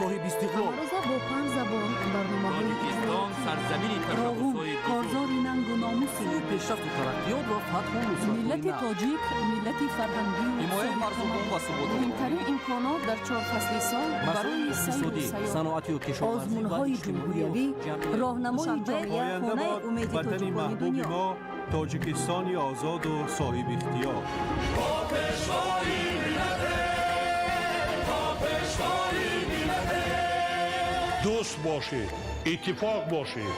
Соҳибистиқлол. Ҳамарӯза бо панҷ забон барномаҳои Тоҷикистон сарзамини Роғун, ташаббусҳои бузург. корзори нангу номуси Сӯи пешрафту тараққиёт ва фатҳу нусратҳои миллати нав. тоҷик, миллати фарҳангию Ҳимояи марзубон ва суботи Муҳимтарин имконот дар чор фасли сол масоили барои сайру иқтисодӣ, сайёҳат. саноатию кишоварзӣ ва Озмунҳои иҷтимоию ҷумҳуриявӣ, ҷамъиятӣ. роҳнамои Душанбе, ҷомеа, Оянда хонаи бод умеди ватани тоҷикони маҳбуби дунё. мо, Тоҷикистони озоду соҳибихтиёр. Дӯст бошед, иттифоқ бошед,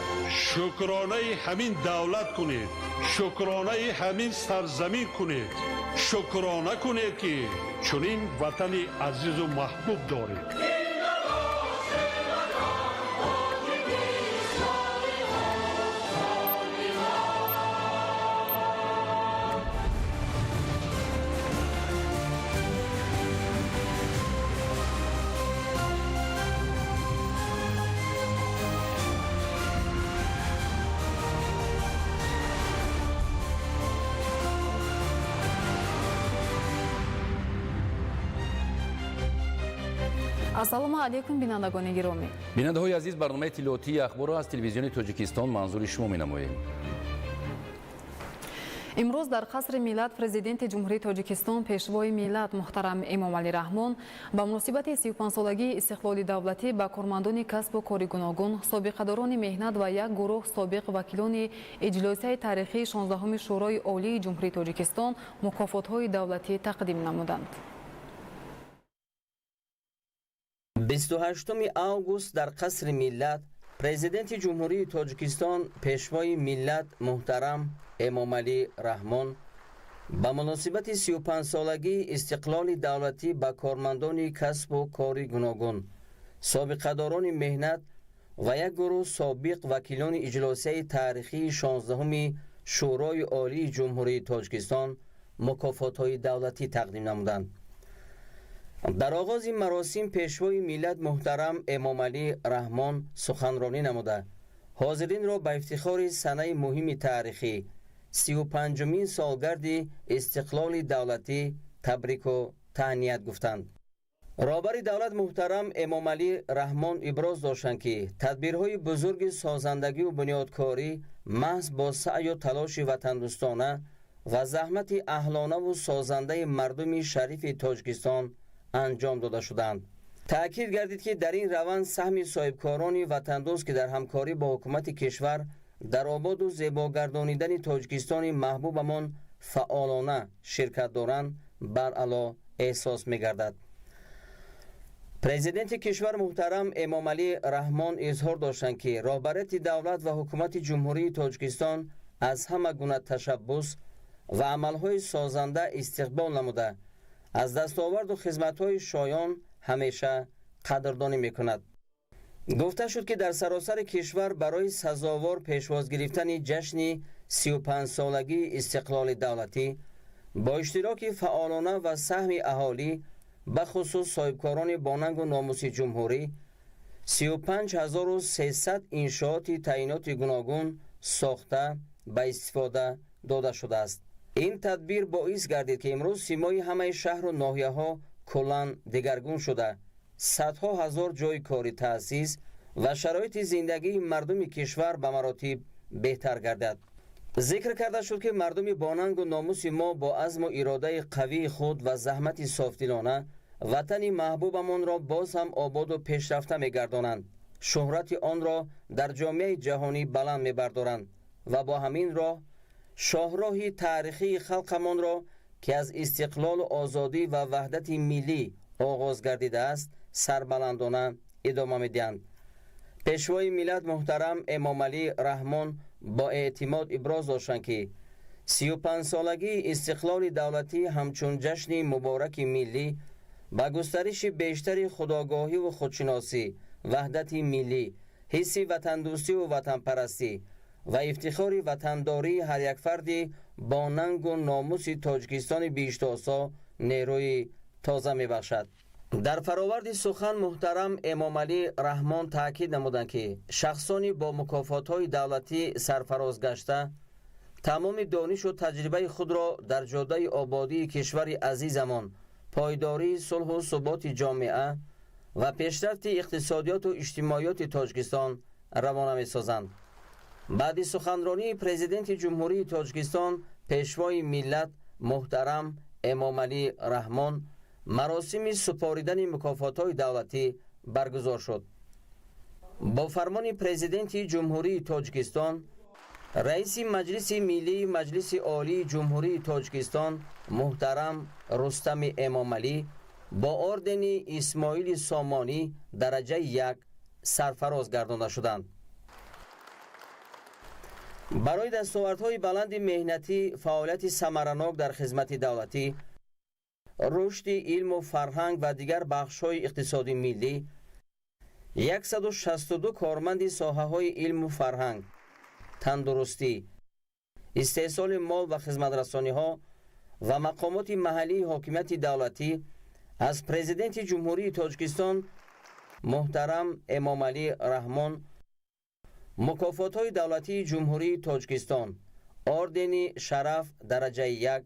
шукронаи ҳамин давлат кунед, шукронаи ҳамин сарзамин кунед, шукрона кунед, ки чунин ватани азизу маҳбуб доред. Ассалому алайкум, бинандагони гиромӣ. Бинандаҳои азиз, барномаи иттилоотии Ахборро аз Телевизиони Тоҷикистон манзури шумо менамоем. Имрӯз дар Қасри Миллат Президенти Ҷумҳурии Тоҷикистон, Пешвои миллат муҳтарам Эмомалӣ Раҳмон ба муносибати 35-солагии истиқлоли давлатӣ ба кормандони касбу кори гуногун, собиқадорони меҳнат ва як гурӯҳ собиқ вакилони иҷлосияи таърихии 16-уми Шӯрои Олии Ҷумҳурии Тоҷикистон мукофотҳои давлатӣ тақдим намуданд. 28 август дар Қасри Миллат Президенти Ҷумҳурии Тоҷикистон, Пешвои миллат муҳтарам Эмомалӣ Раҳмон ба муносибати 35-солагии истиқлоли давлатӣ ба кормандони касбу кори гуногун, собиқадорони меҳнат ва як гурӯҳ собиқ вакилони иҷлосияи таърихии 16-уми Шӯрои Олии Ҷумҳурии Тоҷикистон мукофотҳои давлатӣ тақдим намуданд. Дар оғози маросим Пешвои миллат муҳтарам Эмомалӣ Раҳмон суханронӣ намуда, ҳозиринро ба ифтихори санаи муҳими таърихӣ, 35-умин солгарди истиқлоли давлатӣ табрику таҳният гуфтанд. Роҳбари давлат муҳтарам Эмомалӣ Раҳмон иброз доштанд, ки тадбирҳои бузурги созандагиву бунёдкорӣ маҳз бо саъю талоши ватандӯстона ва заҳмати аҳлонаву созандаи мардуми шарифи Тоҷикистон анҷом дода шуданд. Таъкид гардид, ки дар ин раванд саҳми соҳибкорони ватандӯст, ки дар ҳамкорӣ бо ҳукумати кишвар дар ободу зебогардонидани Тоҷикистони маҳбубамон фаъолона ширкат доранд, баръало эҳсос мегардад. Президенти кишвар муҳтарам Эмомалӣ Раҳмон изҳор доштанд, ки роҳбарияти давлат ва ҳукумати Ҷумҳурии Тоҷикистон аз ҳама гуна ташаббус ва амалҳои созанда истиқбол намуда, аз дастоварду хизматҳои шоён ҳамеша қадрдонӣ мекунад. Гуфта шуд, ки дар саросари кишвар барои сазовор пешвоз гирифтани ҷашни 35-солагии истиқлоли давлатӣ бо иштироки фаъолона ва саҳми аҳолӣ, бахусус соҳибкорони бонангу номуси ҷумҳурӣ, 35 300 иншооти таъиноти гуногун сохта ба истифода дода шудааст. Ин тадбир боис гардид, ки имрӯз симои ҳамаи шаҳру ноҳияҳо куллан дигаргун шуда, садҳо ҳазор ҷойи кори таъсис ва шароити зиндагии мардуми кишвар ба маротиб беҳтар гардад. Зикр карда шуд, ки мардуми бонангу номуси мо бо азму иродаи қавии худ ва заҳмати софдилона ватани маҳбубамонро боз ҳам ободу пешрафта мегардонанд, шӯҳрати онро дар ҷомеаи ҷаҳонӣ баланд мебардоранд ва бо ҳамин роҳ шоҳроҳи таърихии халқамонро, ки аз истиқлолу озодӣ ва ваҳдати миллӣ оғоз гардидааст, сарбаландона идома медиҳанд. Пешвои миллат муҳтарам Эмомалӣ Раҳмон бо эътимод иброз доштанд, ки 35-солагии истиқлоли давлатӣ ҳамчун ҷашни мубораки миллӣ ба густариши бештари худогоҳиву худшиносӣ, ваҳдати миллӣ, ҳисси ватандӯстиву ватанпарастӣ ва ифтихори ватандории ҳар як фарди бо нангу номуси Тоҷикистони биҳиштосо нерӯи тоза мебахшад. Дар фароварди сухан муҳтарам Эмомалӣ Раҳмон таъкид намуданд, ки шахсони бо мукофотҳои давлатӣ сарфароз гашта тамоми донишу таҷрибаи худро дар ҷодаи ободии кишвари азизамон, пойдории сулҳу суботи ҷомеа Ва пешрафти иқтисодиёту иҷтимоиёти Тоҷикистон равона месозанд. Баъди суханронии Президенти Ҷумҳурии Тоҷикистон, Пешвои миллат муҳтарам Эмомалӣ Раҳмон, маросими супоридани мукофотҳои давлатӣ баргузор шуд. Бо фармони Президенти Ҷумҳурии Тоҷикистон, Раиси Маҷлиси Миллии Маҷлиси Олии Ҷумҳурии Тоҷикистон муҳтарам Рустами Эмомалӣ бо ордени Исмоили Сомонӣ дараҷаи як сарфароз гардонда шуданд. Барои дастовардҳои баланди меҳнатӣ, фаъолияти самаранок дар хизмати давлатӣ, рушди илму фарҳанг ва дигар бахшҳои иқтисоди миллӣ 162 корманди соҳаҳои илму фарҳанг, тандурустӣ, истеҳсоли мол ва хизматрасониҳо ва мақомоти маҳаллии ҳокимияти давлатӣ аз Президенти Ҷумҳурии Тоҷикистон муҳтарам Эмомалӣ Раҳмон мукофотҳои давлатии Ҷумҳурии Тоҷикистон: ордени Шараф дараҷаи як,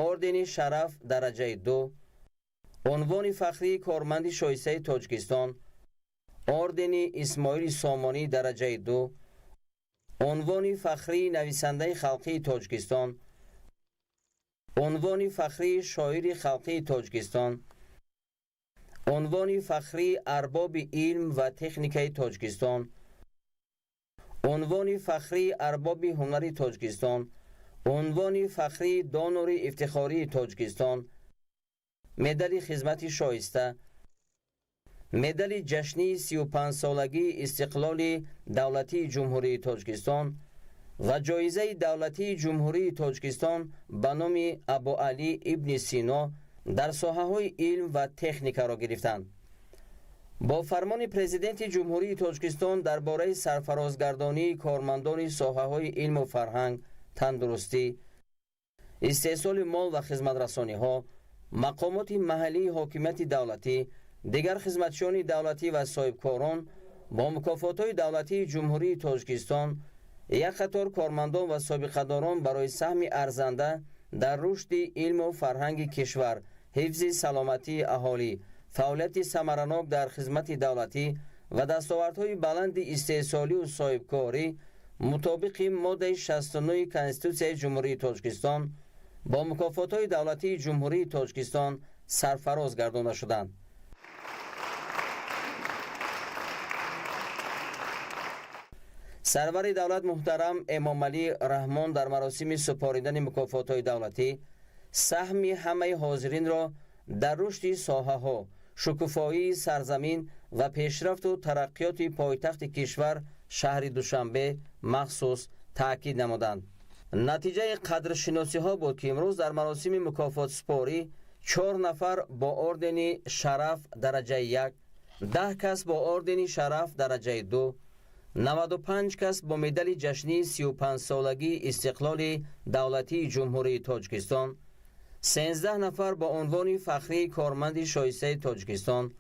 ордени Шараф дараҷаи ду, унвони фахрии корманди шоистаи Тоҷикистон, ордени Исмоили Сомонӣ дараҷаи ду, унвони фахрии нависандаи халқии Тоҷикистон, унвони фахрии шоири халқии Тоҷикистон, унвони фахрии арбоби илм ва техникаи Тоҷикистон, унвони фахрии арбоби ҳунари Тоҷикистон, унвони фахрии донори ифтихории Тоҷикистон, медали хизмати шоиста, медали ҷашнии 35-солагии истиқлоли давлатии Ҷумҳурии Тоҷикистон ва ҷоизаи давлатии Ҷумҳурии Тоҷикистон ба номи Абуалӣ ибни Сино дар соҳаҳои илм ва техникаро гирифтанд. Бо фармони Президенти Ҷумҳурии Тоҷикистон дар бораи сарфарозгардонии кормандони соҳаҳои илму фарҳанг, тандурустӣ, истеҳсоли мол ва хизматрасониҳо, мақомоти маҳаллии ҳокимияти давлатӣ, дигар хизматчиёни давлатӣ ва соҳибкорон бо мукофотҳои давлатии Ҷумҳурии Тоҷикистон як қатор кормандон ва собиқадорон барои саҳми арзанда дар рушди илму фарҳанги кишвар, ҳифзи саломатии аҳолӣ, фаъолияти самаранок дар хизмати давлатӣ ва дастовардҳои баланди истеҳсолию соҳибкорӣ мутобиқи моддаи 69 Конститутсияи Ҷумҳурии Тоҷикистон бо мукофотҳои давлатии Ҷумҳурии Тоҷикистон сарфароз гардонда шуданд. Сарвари давлат муҳтарам Эмомалӣ Раҳмон дар маросими супоридани мукофотҳои давлатӣ саҳми ҳамаи ҳозиринро дар рушди соҳаҳо, шукуфоии сарзамин ва пешрафту тараққиёти пойтахти кишвар, шаҳри Душанбе, махсус таъкид намуданд. Натиҷаи қадршиносиҳо буд, ки имрӯз дар маросими мукофотсупорӣ чор нафар бо ордени Шараф дараҷаи як, 10 кас бо ордени Шараф дараҷаи ду, 95 кас бо медали ҷашнии 35-солагии истиқлоли давлатии Ҷумҳурии Тоҷикистон, 13 нафар бо унвони фахрии корманди шоистаи Тоҷикистон,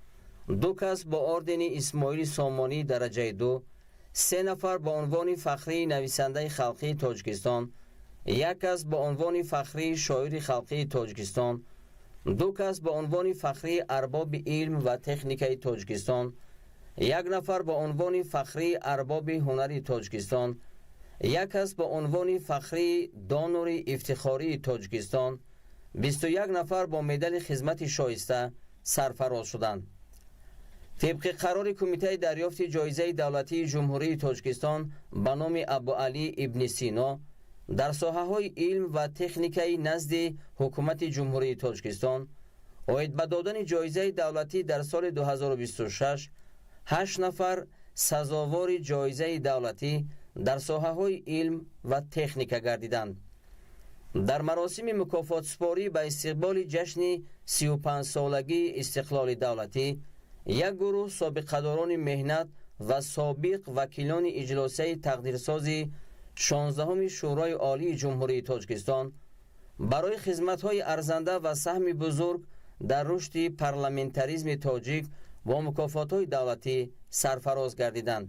ду кас бо ордени Исмоили Сомонӣ дараҷаи ду, се нафар бо унвони фахрии нависандаи халқии Тоҷикистон, як кас бо унвони фахрии шоири халқии Тоҷикистон, ду кас бо унвони фахрии арбоби илм ва техникаи Тоҷикистон, як нафар бо унвони фахрии арбоби ҳунари Тоҷикистон, як кас бо унвони фахрии донори ифтихории Тоҷикистон, 21 нафар бо медали хизмати шоиста сарфароз шуданд. Тибқи қарори Кумитаи дарёфти ҷоизаи давлатии Ҷумҳурии Тоҷикистон ба номи Абуалӣ ибни Сино дар соҳаҳои илм ва техникаи назди Ҳукумати Ҷумҳурии Тоҷикистон оид ба додани ҷоизаи давлатӣ дар соли 2026 ҳашт нафар сазовори ҷоизаи давлатӣ дар соҳаҳои илм ва техника гардиданд. Дар маросими мукофотсупорӣ ба истиқболи ҷашни 35-солагии истиқлоли давлатӣ як гурӯҳ собиқадорони меҳнат ва собиқ вакилони иҷлосияи тақдирсози 16-уми Шӯрои Олии Ҷумҳурии Тоҷикистон барои хизматҳои арзанда ва саҳми бузург дар рушди парламентаризми тоҷик бо мукофотҳои давлатӣ сарфароз гардиданд.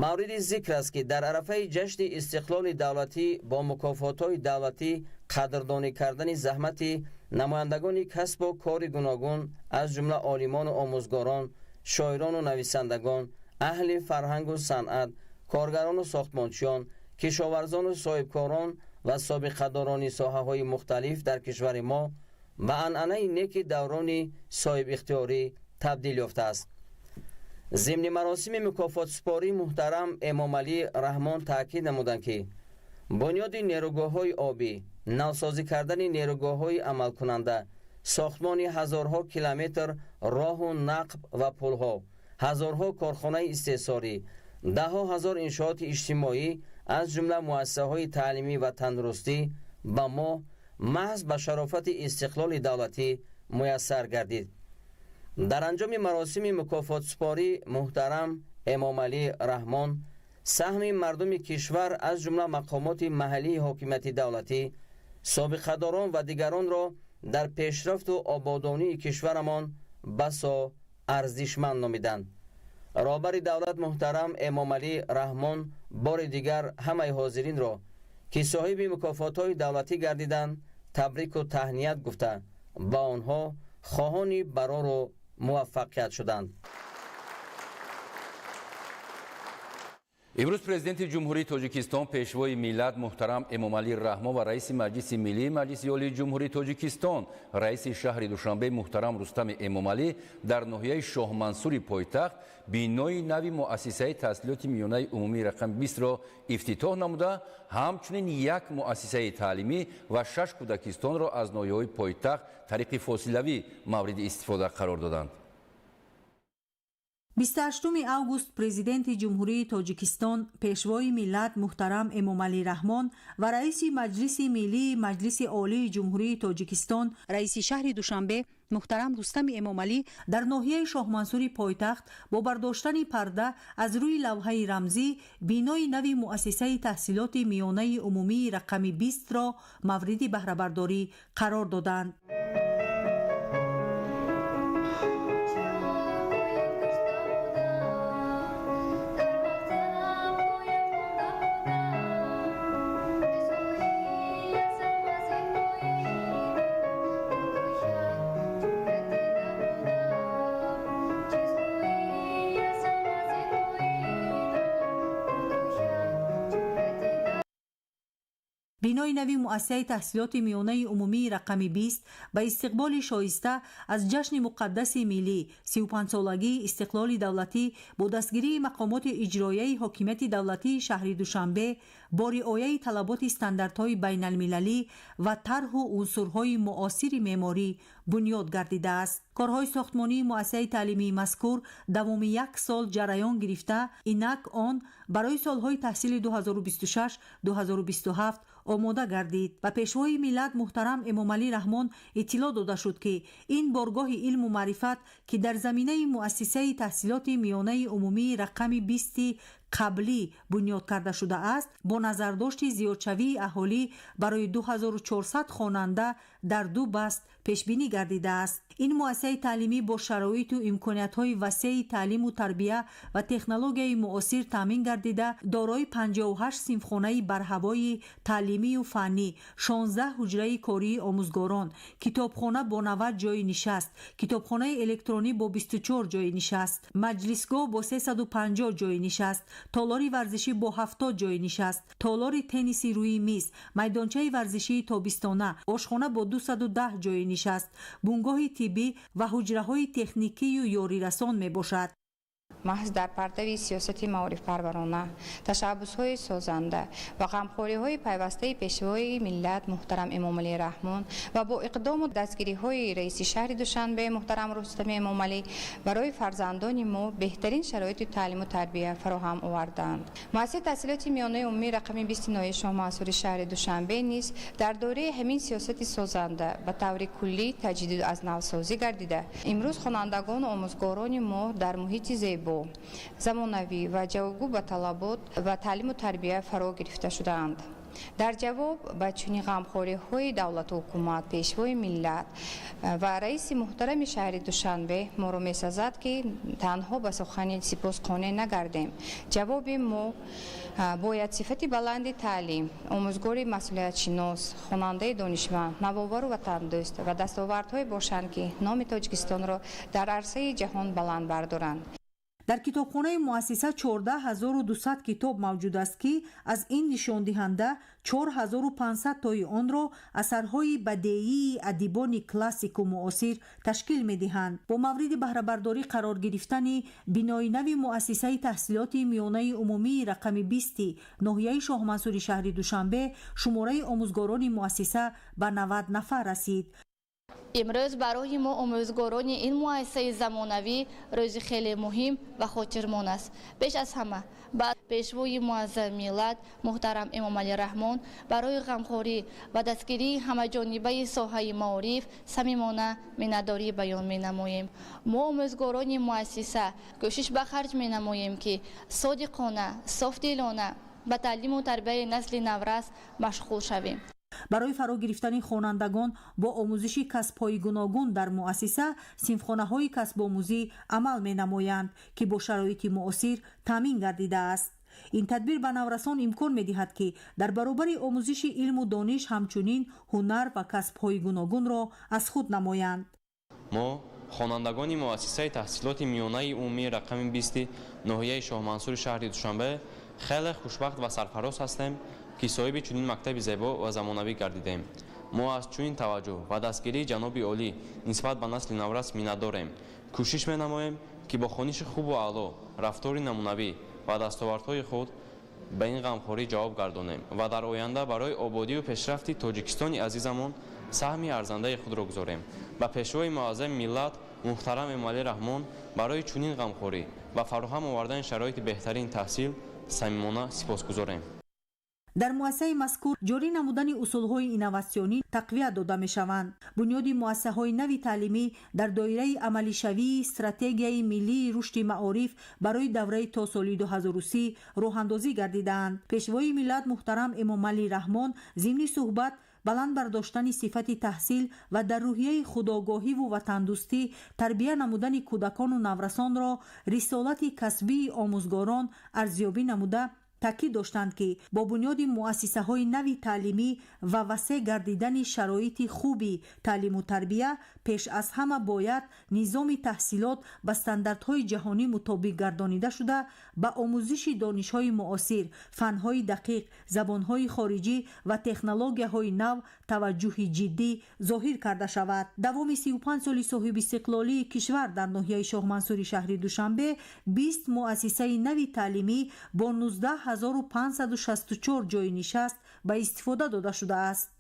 Мавриди зикр аст, ки дар арафаи ҷашни истиқлоли давлатӣ бо мукофотҳои давлатӣ қадрдонӣ кардани заҳмати намояндагони касбу кори гуногун, аз ҷумла олимону омӯзгорон, шоирону нависандагон, аҳли фарҳангу санъат, коргарону сохтмончиён, кишоварзону соҳибкорон ва собиқадорони соҳаҳои мухталиф дар кишвари мо ба анъанаи неки даврони соҳибихтиёрӣ табдил ёфтааст. Зимни маросими мукофотсупорӣ муҳтарам Эмомалӣ Раҳмон таъкид намуданд, ки бунёди нерӯгоҳҳои обӣ, навсозӣ кардани нерӯгоҳҳои амалкунанда, сохтмони ҳазорҳо километр роҳу нақб ва пулҳо, ҳазорҳо корхонаи истеҳсолӣ, даҳҳо ҳазор иншооти иҷтимоӣ, аз ҷумла муассисаҳои таълимӣ ва тандурустӣ ба мо маҳз ба шарофати истиқлоли давлатӣ муяссар гардид. Дар анҷоми маросими мукофотсупорӣ муҳтарам Эмомалӣ Раҳмон саҳми мардуми кишвар, аз ҷумла мақомоти маҳаллии ҳокимияти давлатӣ, собиқадорон ва дигаронро дар пешрафту ободонии кишварамон басо арзишманд номиданд. Роҳбари давлат муҳтарам Эмомалӣ Раҳмон бори дигар ҳамаи ҳозиринро, ки соҳиби мукофотҳои давлатӣ гардиданд, табрику таҳният гуфта, ба онҳо хоҳони барору муваффақият шуданд. Имрӯз Президенти Ҷумҳурии Тоҷикистон, Пешвои миллат муҳтарам Эмомалӣ Раҳмон ва Раиси Маҷлиси Миллии Маҷлиси Олии Ҷумҳурии Тоҷикистон, Раиси шаҳри Душанбе муҳтарам Рустами Эмомалӣ дар ноҳияи Шоҳмансури пойтахт бинои нави муассисаи таҳсилоти миёнаи умумии рақами 20-ро ифтитоҳ намуда, ҳамчунин як муассисаи таълимӣ ва 6 кӯдакистонро аз ноҳияҳои пойтахт тариқи фосилавӣ мавриди истифода қарор доданд. 28 август Президенти Ҷумҳурии Тоҷикистон, Пешвои миллат муҳтарам Эмомалӣ Раҳмон ва Раиси Маҷлиси Миллии Маҷлиси Олии Ҷумҳурии Тоҷикистон, Раиси шаҳри Душанбе муҳтарам Рустами Эмомалӣ дар ноҳияи Шоҳмансури пойтахт бо бардоштани парда аз рӯи лавҳаи рамзӣ бинои нави муассисаи таҳсилоти миёнаи умумии рақами 20-ро мавриди баҳрабардорӣ қарор доданд. Бинои нави муассисаи таҳсилоти миёнаи умумии рақами 20 ба истиқболи шоиста аз ҷашни муқаддаси миллӣ 35-солагии истиқлоли давлатӣ бо дастгирии мақомоти иҷроияи ҳокимияти давлатии шаҳри Душанбе бо риояи талаботи стандартҳои байналмилалӣ ва тарҳу унсурҳои муосири меъморӣ бунёд гардидааст. Корҳои сохтмонии муассисаи таълимии мазкур давоми як сол ҷараён гирифта, инак он барои солҳои таҳсили 2026-2027 омода гардид. Ба Пешвои миллат муҳтарам Эмомалӣ Раҳмон иттилоъ дода шуд, ки ин боргоҳи илму маърифат, ки дар заминаи муассисаи таҳсилоти миёнаи умумии рақами 20 қаблӣ бунёд карда шудааст, бо назардошти зиёдшавии аҳолӣ барои 2400 хонанда дар ду баст пешбинӣ гардидааст. Ин муассисаи таълимӣ бо шароиту имкониятҳои васеи таълиму тарбия ва технологияи муосир таъмин гардида, дорои 58 синфхонаи барҳавои таълимию фаннӣ, 16 ҳуҷраи кории омӯзгорон, китобхона бо 90 ҷойи нишаст, китобхонаи электронӣ бо 24 ҷойи нишаст, маҷлисгоҳ бо 350 ҷойи нишаст, толори варзишӣ бо 70 ҷойи нишаст, толори тенниси рӯи миз, майдончаи варзишии тобистона, ошхона бо 210 ҷойи нишаст, бунгоҳи тиббӣ ва ҳуҷраҳои техникию ёрирасон мебошад. Маҳз дар партави сиёсати маорифпарварона, ташаббусҳои созанда ва ғамхориҳои пайвастаи Пешвои миллат муҳтарам Эмомалӣ Раҳмон ва бо иқдому дастгириҳои раиси шаҳри Душанбе муҳтарам Рустами Эмомалӣ барои фарзандони мо беҳтарин шароити таълиму тарбия фароҳам оварданд. Муассисаи таҳсилоти миёнаи умумии рақами 20 ноҳияи Шоҳмансури шаҳри Душанбе низ дар доираи ҳамин сиёсати созанда ба таври куллӣ таҷдиду аз навсозӣ гардида, имрӯз хонандагону омӯзгорони мо дар муҳити зебо, замонавӣ ва ҷавобгӯ ба талабот ва таълиму тарбия фаро гирифта шудаанд. Дар ҷавоб ба чунин ғамхориҳои давлату ҳукумат, Пешвои миллат ва раиси муҳтарами шаҳри Душанбе моро месазад, ки танҳо ба сухани сипос қонеъ нагардем. Ҷавоби мо бояд сифати баланди таълим, омӯзгори масъулиятшинос, хонандаи донишманд, навовару ватандӯст ва дастовардҳое бошанд, ки номи Тоҷикистонро дар арсаи ҷаҳон баланд бардоранд. Дар китобхонаи муассиса 14 200 китоб мавҷуд аст, ки аз ин нишондиҳанда 4500 тои онро асарҳои бадеии адибони классику муосир ташкил медиҳанд. Бо мавриди баҳрабардорӣ қарор гирифтани бинои нави муассисаи таҳсилоти миёнаи умумии рақами 20-и ноҳияи Шоҳмансури шаҳри Душанбе шумораи омӯзгорони муассиса ба 90 нафар расид. Имрӯз барои мо, омӯзгорони ин муассисаи замонавӣ, рӯзи хеле муҳим ва хотирмон аст. Пеш аз ҳама ба Пешвои муаззами миллат муҳтарам Эмомалӣ Раҳмон барои ғамхорӣ ва дастгирии ҳамаҷонибаи соҳаи маориф самимона миннатдорӣ баён менамоем. Мо, омӯзгорони муассиса, кӯшиш ба харҷ менамоем, ки содиқона, софдилона ба таълиму тарбияи насли наврас машғул шавем. Барои фаро гирифтани хонандагон бо омӯзиши касбҳои гуногун дар муассиса синфхонаҳои касбомӯзӣ амал менамоянд, ки бо шароити муосир таъмин гардидааст. Ин тадбир ба наврасон имкон медиҳад, ки дар баробари омӯзиши илму дониш ҳамчунин ҳунар ва касбҳои гуногунро аз худ намоянд. Мо, хонандагони муассисаи таҳсилоти миёнаи умумии рақами 20-и ноҳияи Шоҳмансури шаҳри Душанбе, хеле хушбахт ва сарфароз ҳастем, ки соҳиби чунин мактаби зебо ва замонавӣ гардидем. Мо аз чунин таваҷҷӯҳ ва дастгирии ҷаноби олӣ нисбат ба насли наврас миннатдорем. Кӯшиш менамоем, ки бо хониши хубу аъло, рафтори намунавӣ ва дастовардҳои худ ба ин ғамхорӣ ҷавоб гардонем ва дар оянда барои ободию пешрафти Тоҷикистони азизамон саҳми арзандаи худро гузорем. Ба Пешвои муаззами миллат муҳтарам Эмомалӣ Раҳмон барои чунин ғамхорӣ ва фароҳам овардани шароити беҳтарини таҳсил самимона сипосгузорем. Дар муассисаи мазкур ҷорӣ намудани усулҳои инноватсионӣ тақвият дода мешаванд. Бунёди муассисаҳои нави таълимӣ дар доираи амалишавии Стратегияи миллии рушди маориф барои давраи то соли 2030 роҳандозӣ гардидаанд. Пешвои миллат муҳтарам Эмомалӣ Раҳмон зимни суҳбат баланд бардоштани сифати таҳсил ва дар рӯҳияи худогоҳиву ватандӯстӣ тарбия намудани кӯдакону наврасонро рисолати касбии омӯзгорон арзёбӣ намуда, таъкид доштанд, ки бо бунёди муассисаҳои нави таълимӣ ва васеъ гардидани шароити хуби таълиму тарбия пеш аз ҳама бояд низоми таҳсилот ба стандартҳои ҷаҳонӣ мутобиқ гардонида шуда, ба омӯзиши донишҳои муосир, фанҳои дақиқ, забонҳои хориҷӣ ва технологияҳои нав таваҷҷӯҳи ҷиддӣ зоҳир карда шавад. Давоми 35 соли соҳибистиқлолии кишвар дар ноҳияи Шоҳмансури шаҳри Душанбе 20 муассисаи нави таълимӣ бо 19 564 ҷойи нишаст ба истифода дода шудааст.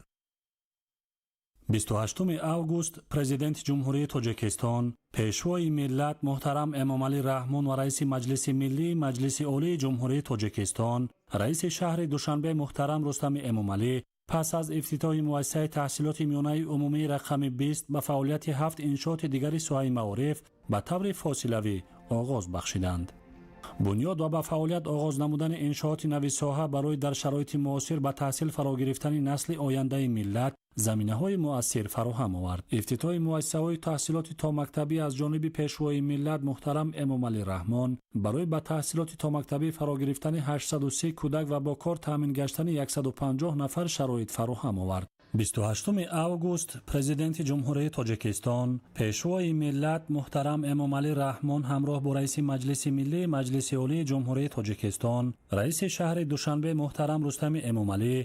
28 август Президенти Ҷумҳурии Тоҷикистон, Пешвои миллат муҳтарам Эмомалӣ Раҳмон ва раиси Маҷлиси Миллии Маҷлиси Олии Ҷумҳурии Тоҷикистон, раиси шаҳри Душанбе муҳтарам Рустами Эмомалӣ пас аз ифтитоҳи муассисаи таҳсилоти миёнаи умумии рақами 20 ба фаъолияти ҳафт иншооти дигари соҳаи маориф ба таври фосилавӣ оғоз бахшиданд. Бунёд ва ба фаъолият оғоз намудани иншооти нави соҳа барои дар шароити муосир ба таҳсил фаро гирифтани насли ояндаи миллат заминаҳои муассир фароҳам овард. Ифтитоҳи муассисаҳои таҳсилоти томактабӣ аз ҷониби Пешвои миллат муҳтарам Эмомалӣ Раҳмон барои ба таҳсилоти томактабӣ фаро гирифтани 830 кӯдак ва бо кор таъмин гаштани 150 нафар шароит фароҳам овард. 28 август Президенти Ҷумҳурии Тоҷикистон, Пешвои миллат муҳтарам Эмомалӣ Раҳмон ҳамроҳ бо раиси Маҷлиси Миллии Маҷлиси Олии Ҷумҳурии Тоҷикистон, раиси шаҳри Душанбе муҳтарам Рустами Эмомалӣ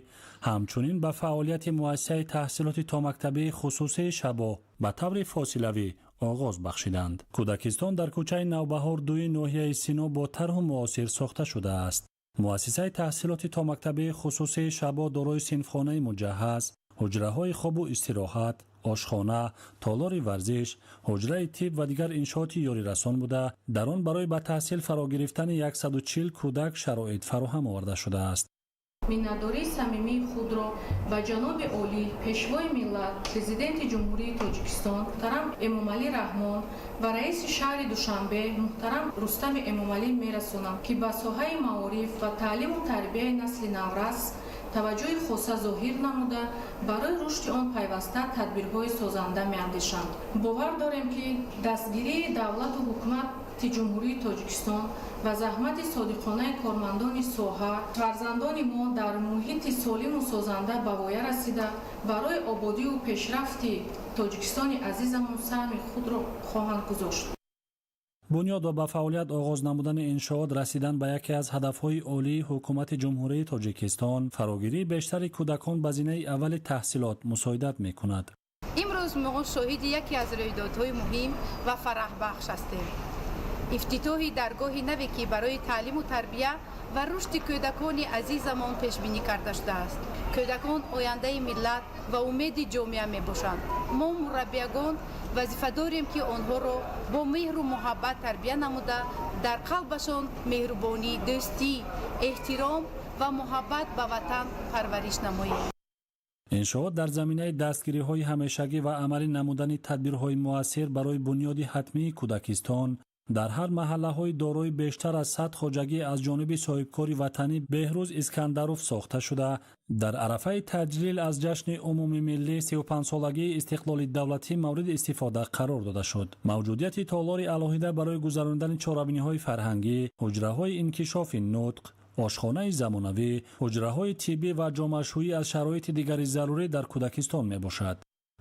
ҳамчунин ба фаъолияти муассисаи таҳсилоти томактабии хусусии «Шабо» ба таври фосилавӣ оғоз бахшиданд. Кӯдакистон дар кӯчаи Навбаҳор дуи ноҳияи Сино бо тарҳу муосир сохта шудааст. Муассисаи таҳсилоти томактабии хусусии «Шабо» дорои синфхонаи муҷаҳҳаз, ҳуҷраҳои хобу истироҳат, ошхона, толори варзиш, ҳуҷраи тиб ва дигар иншооти ёрирасон буда, дар он барои ба таҳсил фаро гирифтани 140 кӯдак шароит фароҳам оварда шудааст. Миннатдории самимии худро ба ҷаноби олӣ, Пешвои миллат, Президенти Ҷумҳурии Тоҷикистон муҳтарам Эмомалӣ Раҳмон ва раиси шаҳри Душанбе муҳтарам Рустами Эмомалӣ мерасонам, ки ба соҳаи маориф ва таълиму тарбияи насли наврас Таваҷҷӯҳи хоса зоҳир намуда, барои рушди он пайваста тадбирҳои созанда меандешанд. Бовар дорем, ки дастгирии давлату ҳукумати Ҷумҳурии Тоҷикистон ва заҳмати содиқонаи кормандони соҳа фарзандони мо дар муҳити солиму созанда ба воя расида, барои ободиву пешрафти Тоҷикистони азизамон саҳми худро хоҳанд гузошт. Бунёд ва ба фаъолият оғоз намудани иншоот расидан ба яке аз ҳадафҳои олии Ҳукумати Ҷумҳурии Тоҷикистон, фарогирии бештари кӯдакон ба зинаи аввали таҳсилот мусоидат мекунад. Имрӯз мо шоҳиди яке аз рӯйдодҳои муҳим ва фараҳбахш ҳастем. Ифтитоҳи даргоҳи наве, ки барои таълиму тарбия ва рушди кӯдакони азизамон пешбинӣ карда шудааст. Кӯдакон ояндаи миллат ва умеди ҷомеа мебошанд. Мо, мураббиягон, вазифа дорем, ки онҳоро бо меҳру муҳаббат тарбия намуда, дар қалбашон меҳрубонӣ, дӯстӣ, эҳтиром ва муҳаббат ба ватан парвариш намоем. Иншоот дар заминаи дастгириҳои ҳамешагӣ ва амалӣ намудани тадбирҳои муассир барои бунёди ҳатмии кӯдакистон дар ҳар маҳаллаҳои дорои бештар аз 100 хоҷагӣ аз ҷониби соҳибкори ватанӣ Беҳрӯз Искандаров сохта шуда, дар арафаи таҷлил аз ҷашни умумимиллӣ 35-солагии истиқлоли давлатӣ мавриди истифода қарор дода шуд. Мавҷудияти толори алоҳида барои гузаронидани чорабиниҳои фарҳангӣ, ҳуҷраҳои инкишофи нутқ, ошхонаи замонавӣ, ҳуҷраҳои тиббӣ ва ҷомашӯӣ аз шароити дигари зарурӣ дар кӯдакистон мебошад.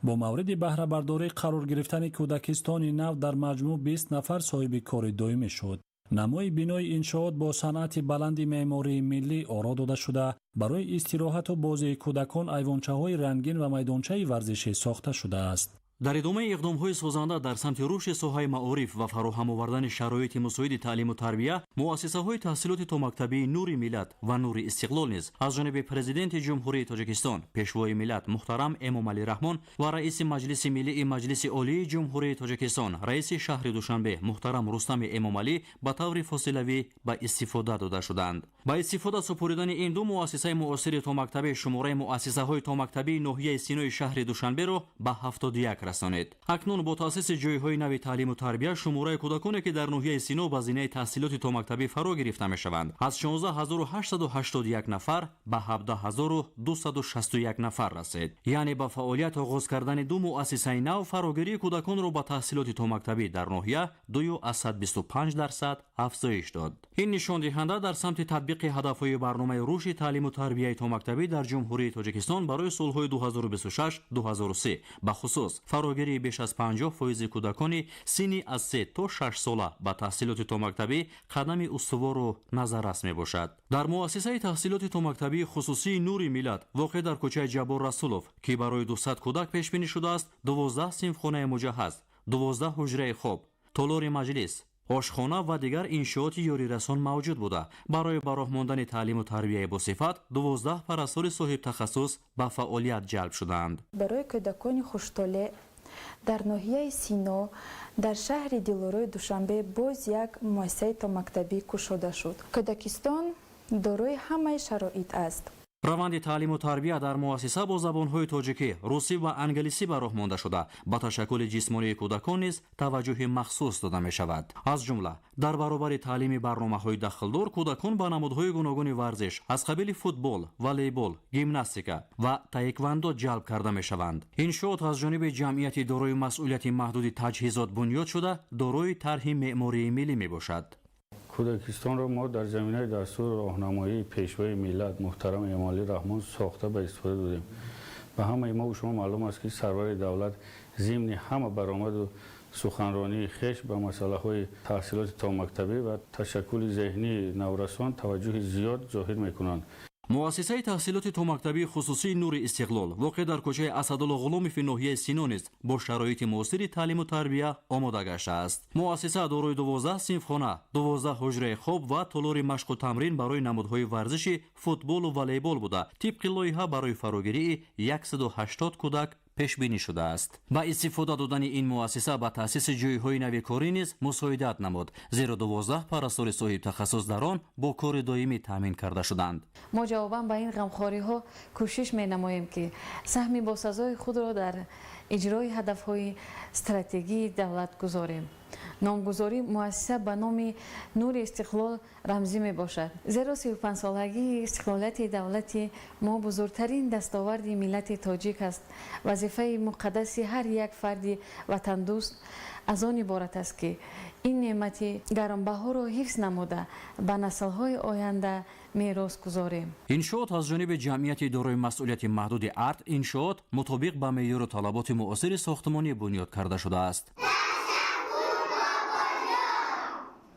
Бо мавриди баҳрабардорӣ қарор гирифтани кӯдакистони нав дар маҷмӯъ 20 нафар соҳиби кори доимӣ шуд. Намои бинои иншоот бо санъати баланди меъмории миллӣ оро дода шуда, барои истироҳату бозии кӯдакон айвончаҳои рангин ва майдончаи варзишӣ сохта шудааст. Дар идомаи иқдомҳои созанда дар самти рушди соҳаи маориф ва фароҳам овардани шароити мусоиди таълиму тарбия, муассисаҳои таҳсилоти томактабии Нури миллат ва Нури истиқлол низ аз ҷониби Президенти Ҷумҳурии Тоҷикистон, Пешвои миллат муҳтарам Эмомалӣ Раҳмон ва Раиси Маҷлиси Миллии Маҷлиси Олии Ҷумҳурии Тоҷикистон, Раиси шаҳри Душанбе муҳтарам Рустами Эмомалӣ ба таври фосилавӣ ба истифода дода шуданд. Ба истифода супоридани ин ду муассисаи муосири томактабӣ шумораи муассисаҳои томактабии ноҳияи Синои шаҳри Душанберо ба 71 расонид. Акнун бо таъсиси ҷойҳои нави таълиму тарбия шумораи кӯдаконе, ки дар ноҳияи Сино ба зинаи таҳсилоти томактабӣ фаро гирифта мешаванд, аз 16881 нафар ба 17261 нафар расид. Яъне ба фаъолият оғоз кардани ду муассисаи нав фарогирии кӯдаконро ба таҳсилоти томактабӣ дар ноҳия 2,25% афзоиш дод. Ин нишондиҳанда дар самти татбиқи ҳадафҳои барномаи рушди таълиму тарбияи томактабӣ дар Ҷумҳурии Тоҷикистон барои солҳои 2026-2030, ба хусус фарогирии беш аз 50% кӯдакони синни аз 3 то 6 сола ба таҳсилоти томактабӣ қадами устувору назаррас мебошад. Дар муассисаи таҳсилоти томактабии хусусии Нури миллат воқеъ дар кӯчаи Ҷаббор Расулов, ки барои 200 кӯдак пешбинӣ шудааст, 12 синфхонаи муҷаҳҳаз, 12 ҳуҷраи хоб, толори маҷлис, ошхона ва дигар иншооти ёрирасон мавҷуд буда, барои ба роҳ мондани таълиму тарбияи босифат 12 парастори соҳибтахассус ба фаъолият ҷалб шудаанд. Барои кӯдакони хуштолеъ дар ноҳияи Сино дар шаҳри Дилорои Душанбе боз як муассисаи томактабӣ кушода шуд. Кӯдакистон дорои ҳамаи шароит аст. Раванди таълиму тарбия дар муассиса бо забонҳои тоҷикӣ, русӣ ва англисӣ ба роҳ монда шуда, ба ташаккули ҷисмонии кӯдакон низ таваҷҷӯҳи махсус дода мешавад. Аз ҷумла дар баробари таълими барномаҳои дахлдор кӯдакон ба намудҳои гуногуни варзиш аз қабили футбол, волейбол, гимнастика ва таеквандо ҷалб карда мешаванд. Иншоот аз ҷониби ҷамъияти дорои масъулияти маҳдуди таҷҳизот бунёд шуда, дорои тарҳи меъмории миллӣ мебошад. Кӯдакистонро мо дар заминаи дастури роҳнамоии Пешвои миллат муҳтарам Эмомалӣ Раҳмон сохта ба истифода додем. Ба ҳамаи мо шумо маълум аст, ки сарвари давлат зимни ҳама баромаду суханронии хеш ба масъалаҳои таҳсилоти томактабӣ ва ташаккули зеҳнии наврасон таваҷҷӯҳи зиёд зоҳир мекунанд. Муассисаи таҳсилоти томактабии хусусии Нури истиқлол воқеъ дар кӯчаи Асадулло Ғуломови ноҳияи Сино низ бо шароити муосири таълиму тарбия омода гаштааст. Муассиса дорои 12 синфхона, 12 ҳуҷраи хоб ва толори машқу тамрин барои намудҳои варзиши футболу волейбол буда, тибқи лоиҳа барои фарогирии 180 кӯдак пешбинӣ шудааст. Ба истифода додани ин муассиса ба таъсиси ҷойҳои нави корӣ низ мусоидат намуд, зеро 12 парастори соҳибтахассус дар он бо кори доимӣ таъмин карда шуданд. Мо ҷавобан ба ин ғамхориҳо кӯшиш менамоем, ки саҳми босазои худро дар иҷрои ҳадафҳои стратегии давлат гузорем. Номгузории муассиса ба номи Нури Истиқлол рамзӣ мебошад, зеро 35-солагии истиқлолияти давлати мо бузургтарин дастоварди миллати тоҷик аст. Вазифаи муқаддаси ҳар як фарди ватандӯст аз он иборат аст, ки ин неъмати гаронбаҳоро ҳифз намуда, ба наслҳои оянда мерос гузорем. Иншоот аз ҷониби ҷамъияти дорои масъулияти маҳдуди Арт Иншоот мутобиқ ба меъёру талаботи муосири сохтмонӣ бунёд карда шудааст.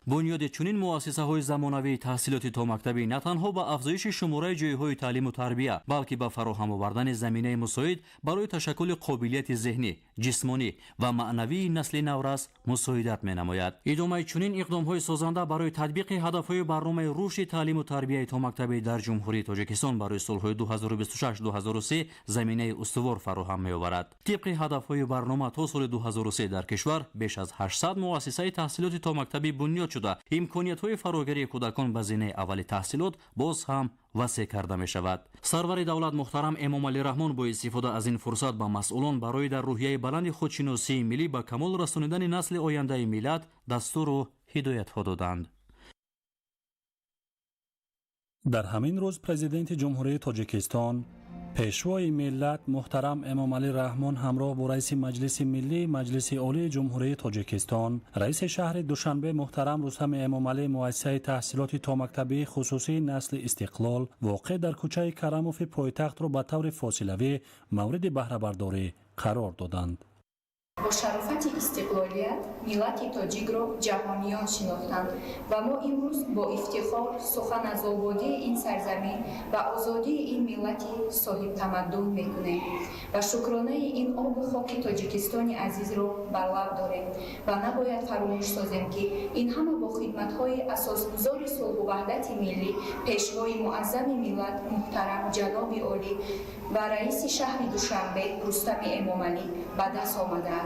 Бунёди чунин муассисаҳои замонавии таҳсилоти томактабӣ на танҳо ба афзоиши шумораи ҷойҳои таълиму тарбия, балки ба фароҳам овардани заминаи мусоид барои ташаккули қобилияти зеҳнӣ, ҷисмонӣ ва маънавии насли наврас мусоидат менамояд. Идомаи чунин иқдомҳои созанда барои татбиқи ҳадафҳои барномаи рушди таълиму тарбияи томактабӣ дар Ҷумҳурии Тоҷикистон барои солҳои 2026-2030 заминаи устувор фароҳам меоварад. Тибқи ҳадафҳои барнома, то соли 2003 дар кишвар беш аз 800 муассисаи таҳсилоти томактабӣ бунёд шуда, имкониятҳои фарогирии кӯдакон ба зинаи аввали таҳсилот боз ҳам васеъ карда мешавад. Сарвари давлат муҳтарам Эмомалӣ Раҳмон бо истифода аз ин фурсат ба масъулон барои дар рӯҳияи баланди худшиносии миллӣ ба камол расонидани насли ояндаи миллат дастуру ҳидоятҳо доданд. Дар ҳамин рӯз Президенти Ҷумҳурии Тоҷикистон, Пешвои миллат муҳтарам Эмомалӣ Раҳмон ҳамроҳ бо раиси Маҷлиси Миллии Маҷлиси Олии Ҷумҳурии Тоҷикистон, раиси шаҳри Душанбе муҳтарам Рустами Эмомалӣ муассисаи таҳсилоти томактабии хусусии Насли Истиқлол воқеъ дар кӯчаи Карамови пойтахтро ба таври фосилавӣ мавриди баҳрабардорӣ қарор доданд. Бо шарофати истиқлолият миллати тоҷикро ҷаҳониён шинохтанд ва мо имрӯз бо ифтихор сухан аз ободии ин сарзамин ва озодии ин миллати соҳибтамаддун мекунем ва шукронаи ин обу хоки Тоҷикистони азизро бар лаб дорем ва набояд фаромӯш созем, ки ин ҳама бо хидматҳои асосгузори сулҳу ваҳдати миллӣ, Пешвои муаззами миллат муҳтарам ҷаноби олӣ ва раиси шаҳри Душанбе Рустами Эмомалӣ ба даст омадааст.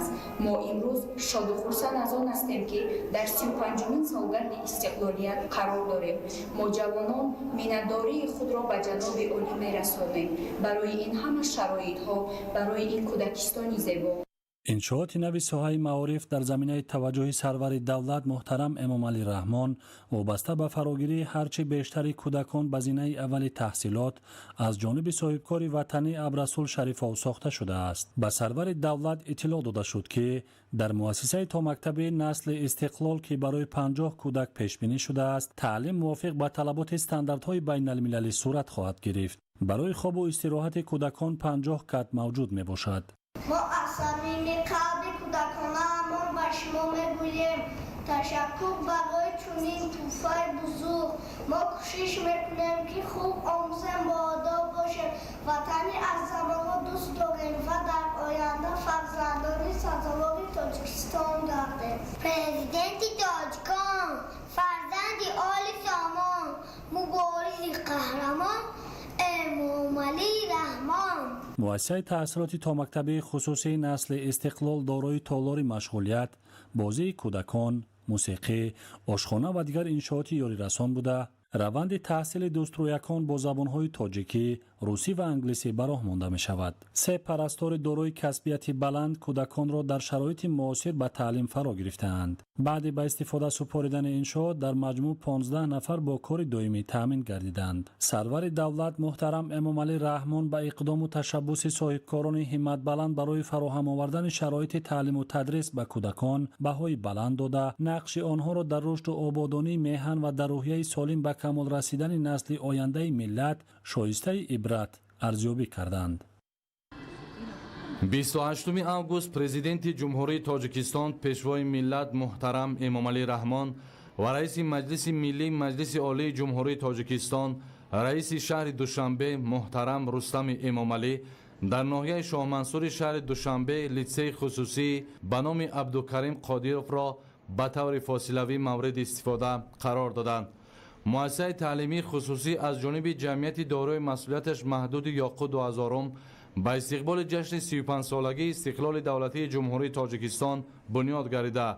Мо имрӯз шоду хурсанд аз он ҳастем, ки дар 35-умин солгарди истиқлолият қарор дорем. Мо, ҷавонон, миннатдории худро ба ҷаноби олӣ мерасонем барои ин ҳама шароитҳо, барои ин кӯдакистони зебо. Иншооти нави соҳаи маориф дар заминаи таваҷҷӯҳи сарвари давлат муҳтарам Эмомалӣ Раҳмон вобаста ба фарогирии ҳарчи бештари кӯдакон ба зинаи аввали таҳсилот аз ҷониби соҳибкори ватанӣ Абрасул Шарифов сохта шудааст. Ба сарвари давлат иттилоъ дода шуд, ки дар муассисаи томактабии Насли Истиқлол, ки барои 50 кӯдак пешбинӣ шудааст, таълим мувофиқ ба талаботи стандартҳои байналмилалӣ сурат хоҳад гирифт. Барои хобу истироҳати кӯдакон 50 кат мавҷуд мебошад. Мо аз самими қалби кӯдаконаамон ба шумо мегӯем: ташаккур барои чунин тӯҳфаи бузург. Мо кӯшиш мекунем, ки хуб омӯзем, боодоб бошем, ватани азизамонро дӯст дорем ва дар оянда фарзандони сазовори Тоҷикистон гардем. Президенти тоҷикон, фарзанди оли сомон, муборизи қаҳрамон Эмомалӣ Раҳмон. Муассисаи таҳсилоти томактабии хусусии Насли Истиқлол дорои толори машғулият, бозии кӯдакон, мусиқӣ, ошхона ва дигар иншооти ёрирасон буда, раванди таҳсили дӯстрӯякон бо забонҳои тоҷикӣ, русӣ ва англисӣ ба роҳ монда мешавад. Се парастори дорои касбияти баланд кӯдаконро дар шароити муосир ба таълим фаро гирифтаанд. Баъди ба истифода супоридани иншоот дар маҷмӯъ 15 нафар бо кори доимӣ таъмин гардиданд. Сарвари давлат муҳтарам Эмомалӣ Раҳмон ба иқдому ташаббуси соҳибкорони ҳимматбаланд барои фароҳам овардани шароити таълиму тадрис ба кӯдакон баҳои баланд дода, нақши онҳоро дар рушду ободонии меҳан ва дар рӯҳияи солим ба камол расидани насли ояндаи миллат шоистаи ибрат арзёбӣ карданд. 28 август Президенти Ҷумҳурии Тоҷикистон, Пешвои миллат муҳтарам Эмомалӣ Раҳмон ва раиси Маҷлиси Миллии Маҷлиси Олии Ҷумҳурии Тоҷикистон, раиси шаҳри Душанбе муҳтарам Рустами Эмомалӣ дар ноҳияи Шоҳмансури шаҳри Душанбе литсеи хусусӣ ба номи Абдукарим Қодировро ба таври фосилавӣ мавриди истифода қарор доданд. Муассисаи таълимии хусусӣ аз ҷониби ҷамъияти дорои масъулияташ маҳдуди Ёқут 2000 ба истиқболи ҷашни 35-солагии истиқлоли давлатии Ҷумҳурии Тоҷикистон бунёд гардида,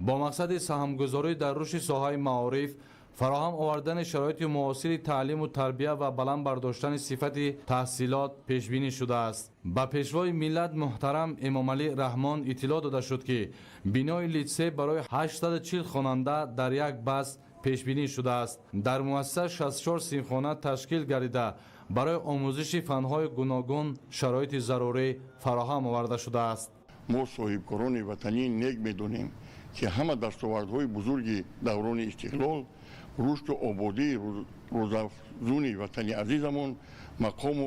бо мақсади саҳмгузорӣ дар рушди соҳаи маориф, Фароҳам овардани шароити муосири таълиму тарбия ва баланд бардоштани сифати таҳсилот пешбинӣ шудааст. Ба Пешвои миллат муҳтарам Эмомалӣ Раҳмон иттилоъ дода шуд, ки бинои литсей барои 840 хонанда дар як баст пешбинӣ шудааст. Дар муассиса 64 синфхона ташкил гардида, барои омӯзиши фанҳои гуногун шароити зарурӣ фароҳам оварда шудааст. Мо соҳибкорони ватанӣ нек медонем, ки ҳама дастовардҳои бузурги даврони истиқлол, рушду ободии рӯзафзуни ватани азизамон, мақому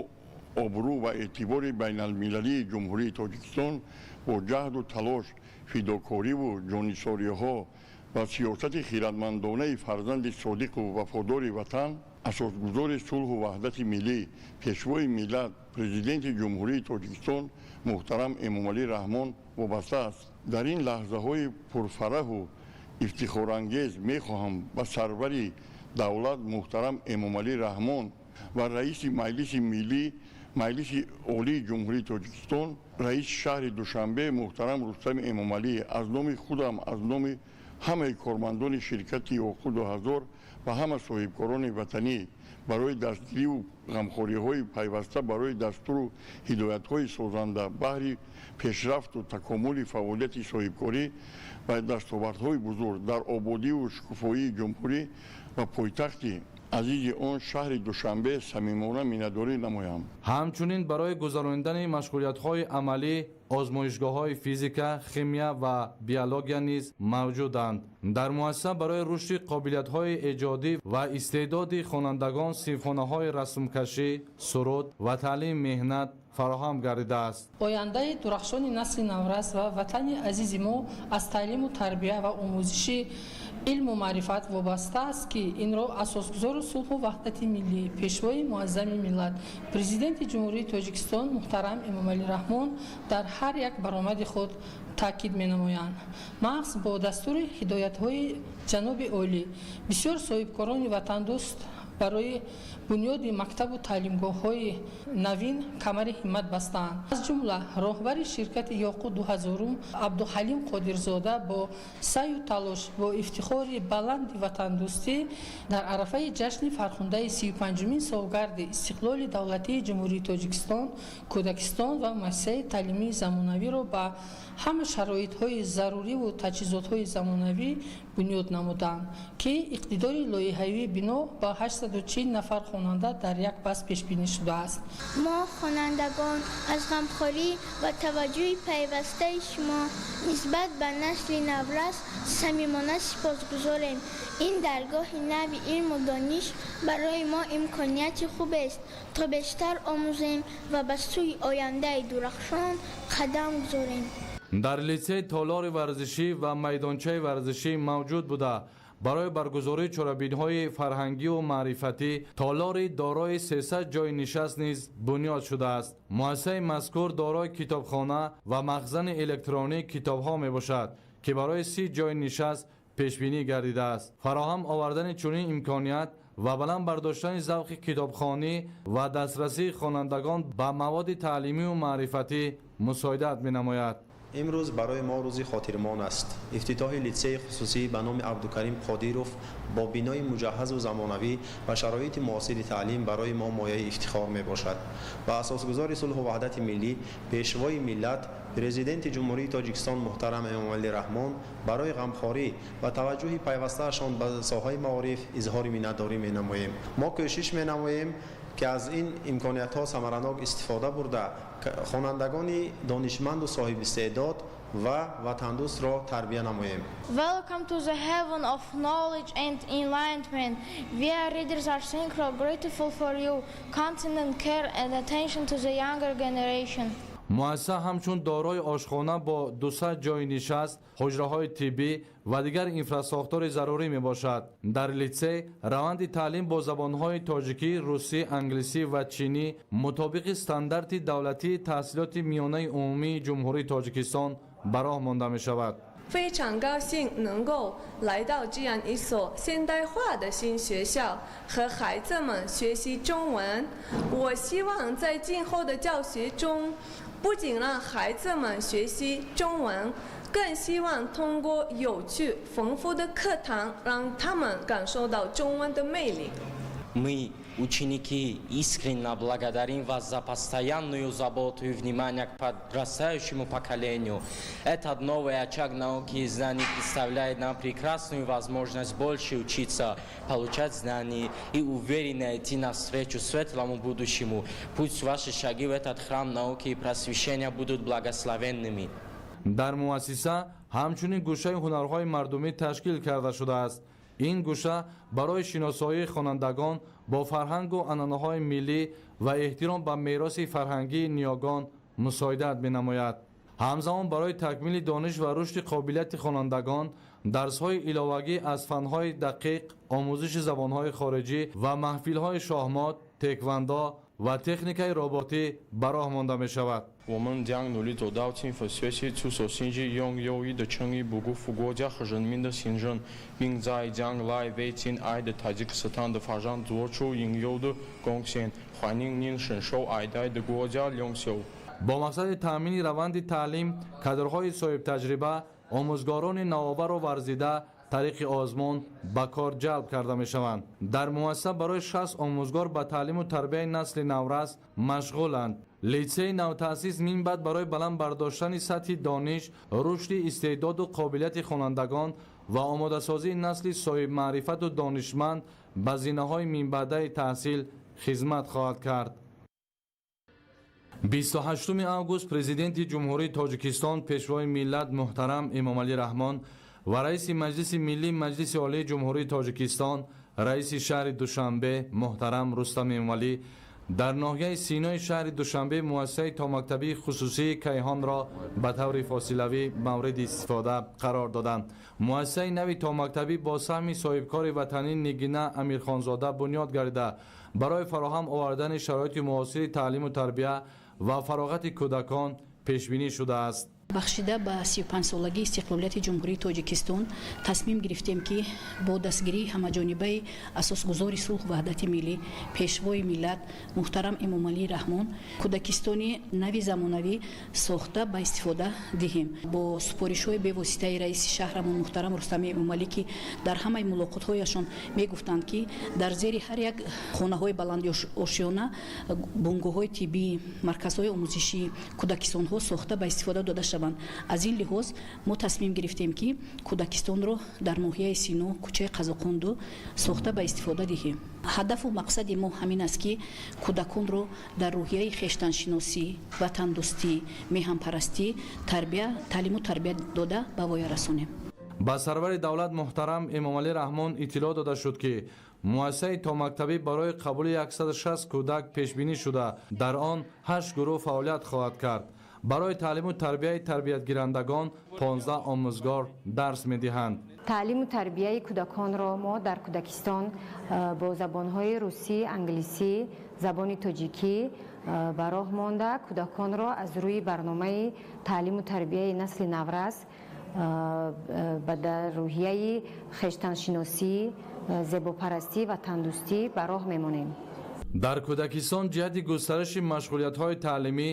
обрӯ ва эътибори байналмилалии Ҷумҳурии Тоҷикистон бо ҷаҳду талош, фидокориву ҷоннисориҳо ва сиёсати хиратмандонаи фарзанди содиқу вафодори ватан, асосгузори сулҳу ваҳдати миллӣ, Пешвои миллат, Президенти Ҷумҳурии Тоҷикистон муҳтарам Эмомалӣ Раҳмон вобаста аст. Дар ин лаҳзаҳои пурфараҳу ифтихорангез мехоҳам ба сарвари давлат муҳтарам Эмомалӣ Раҳмон ва раиси Маҷлиси миллӣ, Маҷлиси Олии Ҷумҳурии Тоҷикистон, раиси шаҳри Душанбе муҳтарам Рустами Эмомалӣ аз номи худам, аз номи ҳамаи кормандони ширкати Ёқут 2000 ва ҳама соҳибкорони ватанӣ барои дастгириву ғамхориҳои пайваста, барои дастуру ҳидоятҳои созанда баҳри пешрафту такомули фаъолияти соҳибкорӣ ва дастовардҳои бузург дар ободиву шукуфоии ҷумҳурӣ ва пойтахти азизи он шаҳри Душанбе самимона миннатдорӣ намоям. Ҳамчунин барои гузаронидани машғулиятҳои амалӣ озмоишгоҳҳои физика, химия ва биология низ мавҷуданд. Дар муассиса барои рушди қобилиятҳои эҷодӣ ва истеъдоди хонандагон синфхонаҳои расмкашӣ, суруд ва таълими меҳнат фароҳам гардидааст. Ояндаи дурахшони насли наврас ва ватани азизи мо аз таълиму тарбия ва омӯзиши илму маърифат вобаста аст, ки инро асосгузору сулҳу ваҳдати миллӣ, Пешвои муаззами миллат, Президенти Ҷумҳурии Тоҷикистон муҳтарам Эмомалӣ Раҳмон дар ҳар як баромади худ таъкид менамоянд. Маҳз бо дастури ҳидоятҳои ҷаноби олӣ бисёр соҳибкорони ватандӯст барои бунёди мактабу таълимгоҳҳои навин камари ҳиммат бастаанд. Аз ҷумла роҳбари ширкати Ёқут 2000 Абдуҳалим Қодирзода бо саъю талош, бо ифтихори баланди ватандӯстӣ дар арафаи ҷашни фархундаи 35-умин солгарди истиқлоли давлатии Ҷумҳурии Тоҷикистон кӯдакистон ва муассисаи таълимии замонавиро ба ҳама шароитҳои заруриву таҷҳизотҳои замонавӣ бунёд намуданд, ки иқтидори лоиҳавии бино ба 840 нафар хонанда дар як баст пешбинӣ шудааст. Мо, хонандагон, аз ғамхорӣ ва таваҷҷӯҳи пайвастаи шумо нисбат ба насли наврас самимона сипосгузорем. Ин даргоҳи нави илму дониш барои мо имконияти хубест, то бештар омӯзем ва ба сӯи ояндаи дурахшон қадам гузорем. Дар литсей толори варзишӣ ва майдончаи варзишӣ мавҷуд буда, барои баргузории чорабиниҳои фарҳангиву маърифатӣ толори дорои 300 ҷойи нишаст низ бунёд шудааст. Муассисаи мазкур дорои китобхона ва махзани электронии китобҳо мебошад, ки барои 30 ҷойи нишаст пешбинӣ гардидааст. Фароҳам овардани чунин имконият ва баланд бардоштани завқи китобхонӣ ва дастрасии хонандагон ба маводи таълимиву маърифатӣ мусоидат менамояд. Имрӯз барои мо рӯзи хотирмон аст. Ифтитоҳи литсеи хусусӣ ба номи Абдукарим Қодиров бо бинои муҷаҳҳазу замонавӣ ва шароити муосири таълим барои мо мояи ифтихор мебошад. Ба асосгузори сулҳу ваҳдати миллӣ, Пешвои миллат, Президенти Ҷумҳурии Тоҷикистон муҳтарам Эмомалӣ Раҳмон барои ғамхорӣ ва таваҷҷӯҳи пайвастаашон ба соҳаи маориф изҳори миннатдорӣ менамоем. Мо кӯшиш менамоем, ки аз ин имкониятҳо самаранок истифода бурда, хонандагони донишманду соҳибистеъдод ва ватандӯстро тарбия намоем. Welcome to the heaven of knowledge and enlightenment. We are readers are synchro grateful for you constant care and attention to the younger generation. Муассиса ҳамчун дорои ошхона бо 200 ҷойи нишаст, ҳуҷраҳои тиббӣ ва дигар инфрасохтори зарурӣ мебошад. Дар литсей раванди таълим бо забонҳои тоҷикӣ, русӣ, англисӣ ва чинӣ мутобиқи стандарти давлатии таҳсилоти миёнаи умумии Ҷумҳурии Тоҷикистон ба роҳ монда мешавад. 非常高兴能够来到这样一所现代化的新学校，和孩子们学习中文。我希望在今后的教学中，不仅让孩子们学习中文，更希望通过有趣丰富的课堂，让他们感受到中文的魅力。 Мы, ученики, искренне благодарим вас за постоянную заботу и внимание к подрастающему поколению. Этот новый очаг науки и знаний представляет нам прекрасную возможность больше учиться, получать знания и уверенно идти навстречу светлому будущему. Пусть ваши шаги в этот храм науки и просвещения будут благословенными. Дар муассиса ҳамчунин гӯшаи ҳунарҳои мардумӣ ташкил карда шудааст. Ин гӯша барои шиносоии хонандагон бо фарҳангу анъанаҳои миллӣ ва эҳтиром ба мероси фарҳангии ниёгон мусоидат менамояд. Ҳамзамон барои такмили дониш ва рушди қобилияти хонандагон дарсҳои иловагӣ аз фанҳои дақиқ, омӯзиши забонҳои хориҷӣ ва маҳфилҳои шоҳмот, теквандо ва техникаи роботӣ ба роҳ монда мешавад. 我们将努力做到勤奋学习、出色成绩，用优异的成绩不辜负国家和人民的信任，并在将来为亲爱的塔吉克斯坦的发展做出应有的贡献。欢迎您深受爱戴的国家领袖。 Бо мақсади таъмини раванди таълим кадрҳои соҳибтаҷриба, омӯзгорони навовару варзида тариқи озмун ба кор ҷалб карда мешаванд. Дар муассиса барои 60 омӯзгор ба таълиму тарбияи насли наврас машғуланд. Литсеи навтаъсис минбаъд барои баланд бардоштани сатҳи дониш, рушди истеъдоду қобилияти хонандагон ва омодасозии насли соҳибмаърифату донишманд ба зинаҳои минбаъдаи таҳсил хизмат хоҳад кард. 28 август Президенти Ҷумҳурии Тоҷикистон, Пешвои миллат муҳтарам Эмомалӣ Раҳмон ва Раиси Маҷлиси Миллии Маҷлиси Олии Ҷумҳурии Тоҷикистон, Раиси шаҳри Душанбе муҳтарам Рустам Эмомалӣ дар ноҳияи Синои шаҳри Душанбе муассисаи томактабии хусусии Кайҳонро ба таври фосилавӣ мавриди истифода қарор доданд. Муассисаи нави томактабӣ бо саҳми соҳибкори ватанӣ Нигина Амирхонзода бунёд гардида, барои фароҳам овардани шароити муосири таълиму тарбия ва фароғати кӯдакон пешбинӣ шудааст. Бахшида ба 35-солагии истиқлолияти Ҷумҳурии Тоҷикистон тасмим гирифтем, ки бо дастгирии ҳамаҷонибаи Асосгузори сулҳу ваҳдати миллӣ, Пешвои миллат муҳтарам Эмомалӣ Раҳмон кӯдакистони нави замонавӣ сохта ба истифода диҳем. Бо супоришҳои бевоситаи раиси шаҳрамон муҳтарам Рустами Эмомалӣ, ки дар ҳамаи мулоқотҳояшон мегуфтанд, ки дар зери ҳар як хонаҳои баландошёна бунгоҳҳои тиббӣ, марказҳои омӯзишӣ, кӯдакистонҳо сохта ба истифода дода шаванд. Аз ин лиҳоз мо тасмим гирифтем, ки кӯдакистонро дар ноҳияи Сино, кӯчаи Қазоқонду сохта ба истифода диҳем. Ҳадафу мақсади мо ҳамин аст, ки кӯдаконро дар рӯҳияи хештаншиносӣ, ватандӯстӣ, меҳанпарастӣ тарбия, таълиму тарбия дода ба воя расонем. Ба сарвари давлат муҳтарам Эмомалӣ Раҳмон иттилоъ дода шуд, ки муассисаи томактабӣ барои қабули 160 кӯдак пешбинӣ шуда, дар он ҳашт гурӯҳ фаъолият хоҳад кард. Барои таълиму тарбияи тарбиятгирандагон 15 омӯзгор дарс медиҳанд. Таълиму тарбияи кӯдаконро мо дар кӯдакистон бо забонҳои русӣ, англисӣ, забони тоҷикӣ ба роҳ монда, кӯдаконро аз рӯи барномаи таълиму тарбияи насли наврас ба дар рӯҳияи хештаншиносӣ, зебопарастӣ, ватандӯстӣ ба роҳ мемонем. Дар кӯдакистон ҷиҳати густариши машғулиятҳои таълимӣ,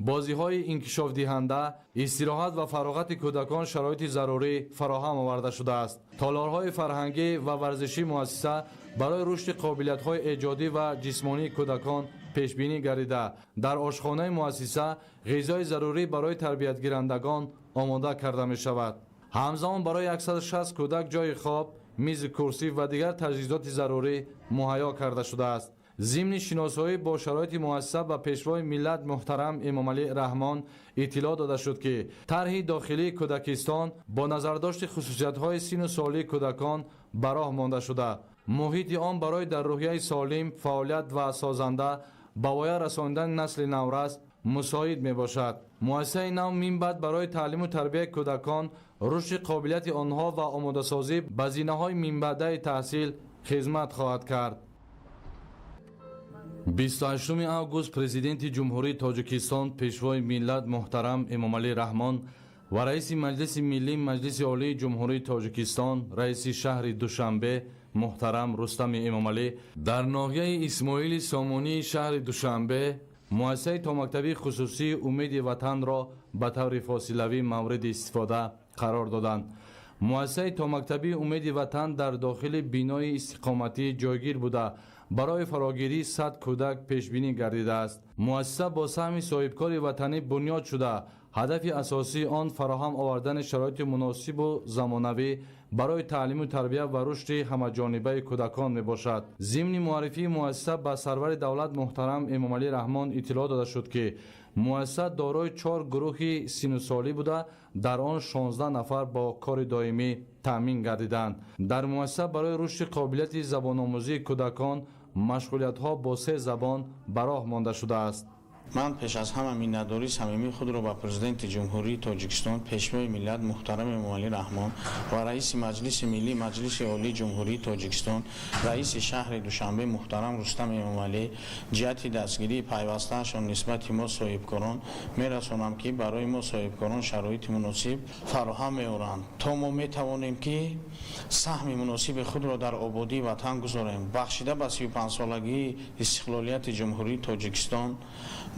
бозиҳои инкишофдиҳанда, истироҳат ва фароғати кӯдакон шароити зарурӣ фароҳам оварда шудааст. Толорҳои фарҳангӣ ва варзишии муассиса барои рушди қобилиятҳои эҷодӣ ва ҷисмонии кӯдакон пешбинӣ гардида, дар ошхонаи муассиса ғизои зарурӣ барои тарбиятгирандагон омода карда мешавад. Ҳамзамон барои 160 кӯдак ҷойи хоб, мизи курсӣ ва дигар таҷҳизоти зарурӣ муҳайё карда шудааст. Зимни шиносоӣ бо шароити муассиса ба Пешвои миллат муҳтарам Эмомалӣ Раҳмон иттилоъ дода шуд, ки тарҳи дохилии кӯдакистон бо назардошти хусусиятҳои сину солии кӯдакон ба роҳ монда шуда, муҳити он барои дар рӯҳияи солим фаъолият ва созанда ба воя расонидани насли наврас мусоид мебошад. Муассисаи нав минбаъд барои таълиму тарбияи кӯдакон, рушди қобилияти онҳо ва омодасозӣ ба зинаҳои минбаъдаи таҳсил хизмат хоҳад кард. 28 август Президенти Ҷумҳурии Тоҷикистон, Пешвои миллат муҳтарам Эмомалӣ Раҳмон ва Раиси Маҷлиси Миллии Маҷлиси Олии Ҷумҳурии Тоҷикистон, Раиси шаҳри Душанбе муҳтарам Рустами Эмомалӣ дар ноҳияи Исмоили Сомонии шаҳри Душанбе муассисаи томактабии хусусии Умеди ватанро ба таври фосилавӣ мавриди истифода Қарор доданд. Муассисаи томактабии «Умеди ватан» дар дохили бинои истиқоматӣ ҷойгир буда, барои фарогирии 100 кӯдак пешбинӣ гардидааст. Муассиса бо саҳми соҳибкори ватанӣ бунёд шуда, ҳадафи асосии он фароҳам овардани шароити муносибу замонавӣ барои таълиму тарбия ва рушди ҳамаҷонибаи кӯдакон мебошад. Зимни муаррифии муассиса ба сарвари давлат муҳтарам Эмомалӣ Раҳмон иттилоъ дода шуд, ки муассиса дорои чор гурӯҳи синнусолӣ буда, дар он 16 нафар бо кори доимӣ таъмин гардиданд. Дар муассиса барои рушди қобилияти забономӯзии кӯдакон машғулиятҳо бо се забон ба роҳ монда шудааст. Ман пеш аз ҳама миннатдории самимии худро ба Президенти Ҷумҳурии Тоҷикистон, Пешвои миллат муҳтарам Эмомалӣ Раҳмон ва Раиси Маҷлиси Миллӣ Маҷлиси Олии Ҷумҳурии Тоҷикистон, Раиси шаҳри Душанбе муҳтарам Рустам Эмомалӣ ҷиҳати дастгирии пайвастаашон нисбати мо соҳибкорон мерасонам, ки барои мо соҳибкорон шароити муносиб фароҳам меоранд, то мо метавонем, ки саҳми муносиби худро дар ободии ватан гузорем. Бахшида ба 35-солагии истиқлолияти Ҷумҳурии Тоҷикистон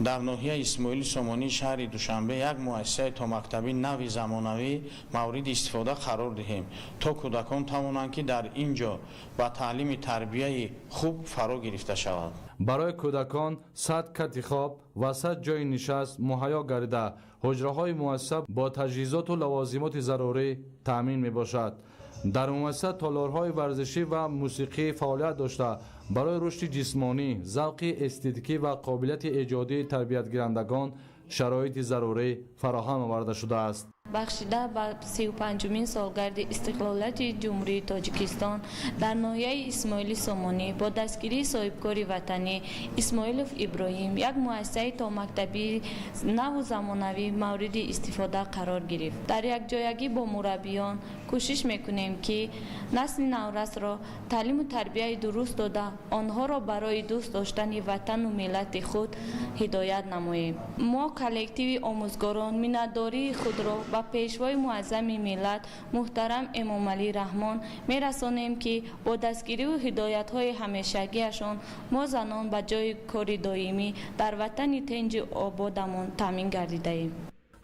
дар ноҳияи Исмоили Сомонии шаҳри Душанбе як муассисаи томактабӣ нави замонавӣ мавриди истифода қарор диҳем, то кӯдакон тавонанд, ки дар ин ҷо ба таълими тарбияи хуб фаро гирифта шавад. Барои кӯдакон 100 кати хоб ва 100 ҷойи нишаст муҳайё гардида, ҳуҷраҳои муассиса бо таҷҳизоту лавозимоти зарурӣ таъмин мебошад. Дар муассиса толорҳои варзишӣ ва мусиқӣ фаъолият дошта, барои рушди ҷисмонӣ, завқи эстетикӣ ва қобилияти эҷодии тарбиятгирандагон шароити зарурӣ фароҳам оварда шудааст. Бахшида ба 35-умин солгарди истиқлолияти Ҷумҳурии Тоҷикистон дар ноҳияи Исмоили Сомонӣ бо дастгирии соҳибкори ватанӣ Исмоилов Иброҳим як муассисаи томактабии наву замонавӣ мавриди истифода қарор гирифт. Дар якҷоягӣ бо мураббиён кӯшиш мекунем, ки насли наврасро таълиму тарбияи дуруст дода, онҳоро барои дӯст доштани ватану миллати худ ҳидоят намоем. Мо, коллективи омӯзгорон, миннатдории худро ба Пешвои муаззами миллат муҳтарам Эмомалӣ Раҳмон мерасонем, ки бо дастгириву ҳидоятҳои ҳамешагиашон мо занон ба ҷойи кори доимӣ дар ватани тинҷу ободамон таъмин гардидаем.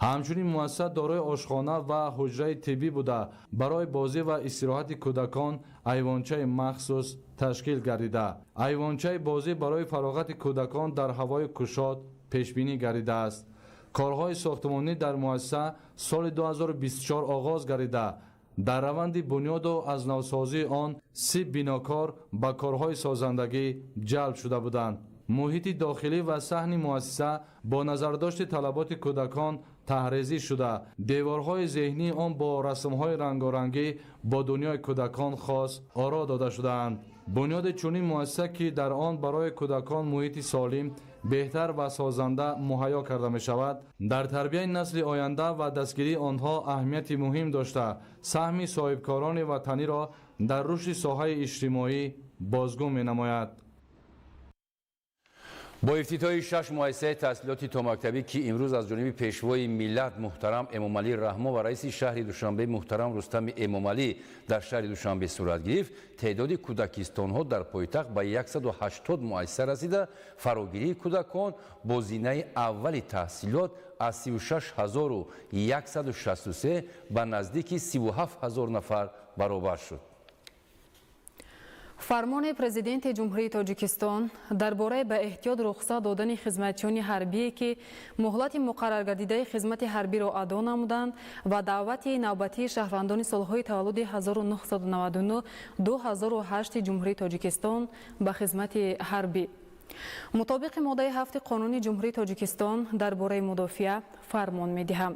Ҳамчунин муассиса дорои ошхона ва ҳуҷраи тиббӣ буда, барои бозӣ ва истироҳати кӯдакон айвончаи махсус ташкил гардида, айвончаи бозӣ барои фароғати кӯдакон дар ҳавои кушод пешбинӣ гардидааст. Корҳои сохтмонӣ дар муассиса соли 2024 оғоз гардида, дар раванди бунёду аз навсозии он 30 бинокор ба корҳои созандагӣ ҷалб шуда буданд. Муҳити дохилӣ ва саҳни муассиса бо назардошти талаботи кӯдакон таҳрезӣ шуда, деворҳои зеҳнии он бо расмҳои рангорангӣ бо дунёи кӯдакон хос оро дода шудаанд. Бунёди чунин муассиса, ки дар он барои кӯдакон муҳити солим, беҳтар ва созанда муҳайё карда мешавад, дар тарбияи насли оянда ва дастгирии онҳо аҳамияти муҳим дошта, саҳми соҳибкорони ватаниро дар рушди соҳаи иҷтимоӣ бозгӯ менамояд. Бо ифтитоҳи шаш муассисаи таҳсилоти томактабӣ, ки имрӯз аз ҷониби Пешвои миллат муҳтарам Эмомалӣ Раҳмон ва раиси шаҳри Душанбе муҳтарам Рустами Эмомалӣ дар шаҳри Душанбе сурат гирифт, теъдоди кӯдакистонҳо дар пойтахт ба 180 муассиса расида, фарогирии кӯдакон бо зинаи аввали таҳсилот аз 36 163 ба наздики 37 ҳазор нафар баробар шуд. Фармони Президенти Ҷумҳурии Тоҷикистон дар бораи ба эҳтиёт рухсат додани хизматчиёни ҳарбие, ки муҳлати муқарраргардидаи хизмати ҳарбиро адо намуданд, ва даъвати навбатии шаҳрвандони солҳои таваллуди 1999 2008 Ҷумҳурии Тоҷикистон ба хизмати ҳарбӣ. Мутобиқи моддаи 7 Қонуни Ҷумҳурии Тоҷикистон дар бораи мудофиа фармон медиҳам: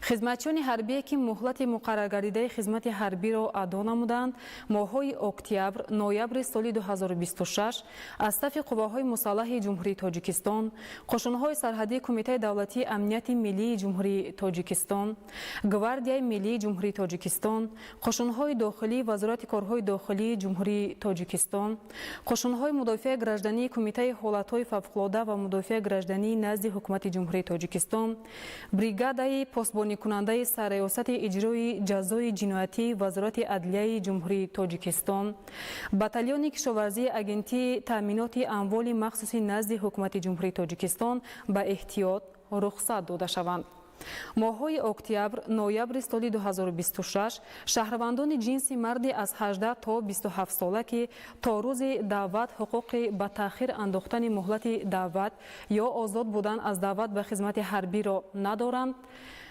хизматчиёни ҳарбие, ки муҳлати муқарраргардидаи хизмати ҳарбиро адо намуданд, моҳҳои октябр, ноябри соли 2026 аз сафи Қувваҳои мусаллаҳи Ҷумҳурии Тоҷикистон, Қӯшунҳои сарҳадии Кумитаи давлатии амнияти миллии Ҷумҳурии Тоҷикистон, Гвардияи миллии Ҷумҳурии Тоҷикистон, Қӯшунҳои дохилии Вазорати корҳои дохилии Ҷумҳурии Тоҷикистон, Қӯшунҳои мудофиаи граждании Кумитаи ҳолатҳои фавқулода ва мудофиаи граждании назди Ҳукумати Ҷумҳурии Тоҷикистон, бригадаи посбоникунандаи Сарраёсати иҷрои ҷазои ҷиноятии Вазорати адлияи Ҷумҳурии Тоҷикистон, батальони кишоварзии Агентии таъминоти амволи махсуси назди Ҳукумати Ҷумҳурии Тоҷикистон ба эҳтиёт рухсат дода шаванд. Моҳҳои октябр, ноябри соли 2026 шаҳрвандони ҷинси марди аз 18 то 27 сола, ки то рӯзи даъват ҳуқуқи ба таъхир андохтани муҳлати даъват ё озод будан аз даъват ба хизмати ҳарбиро надоранд,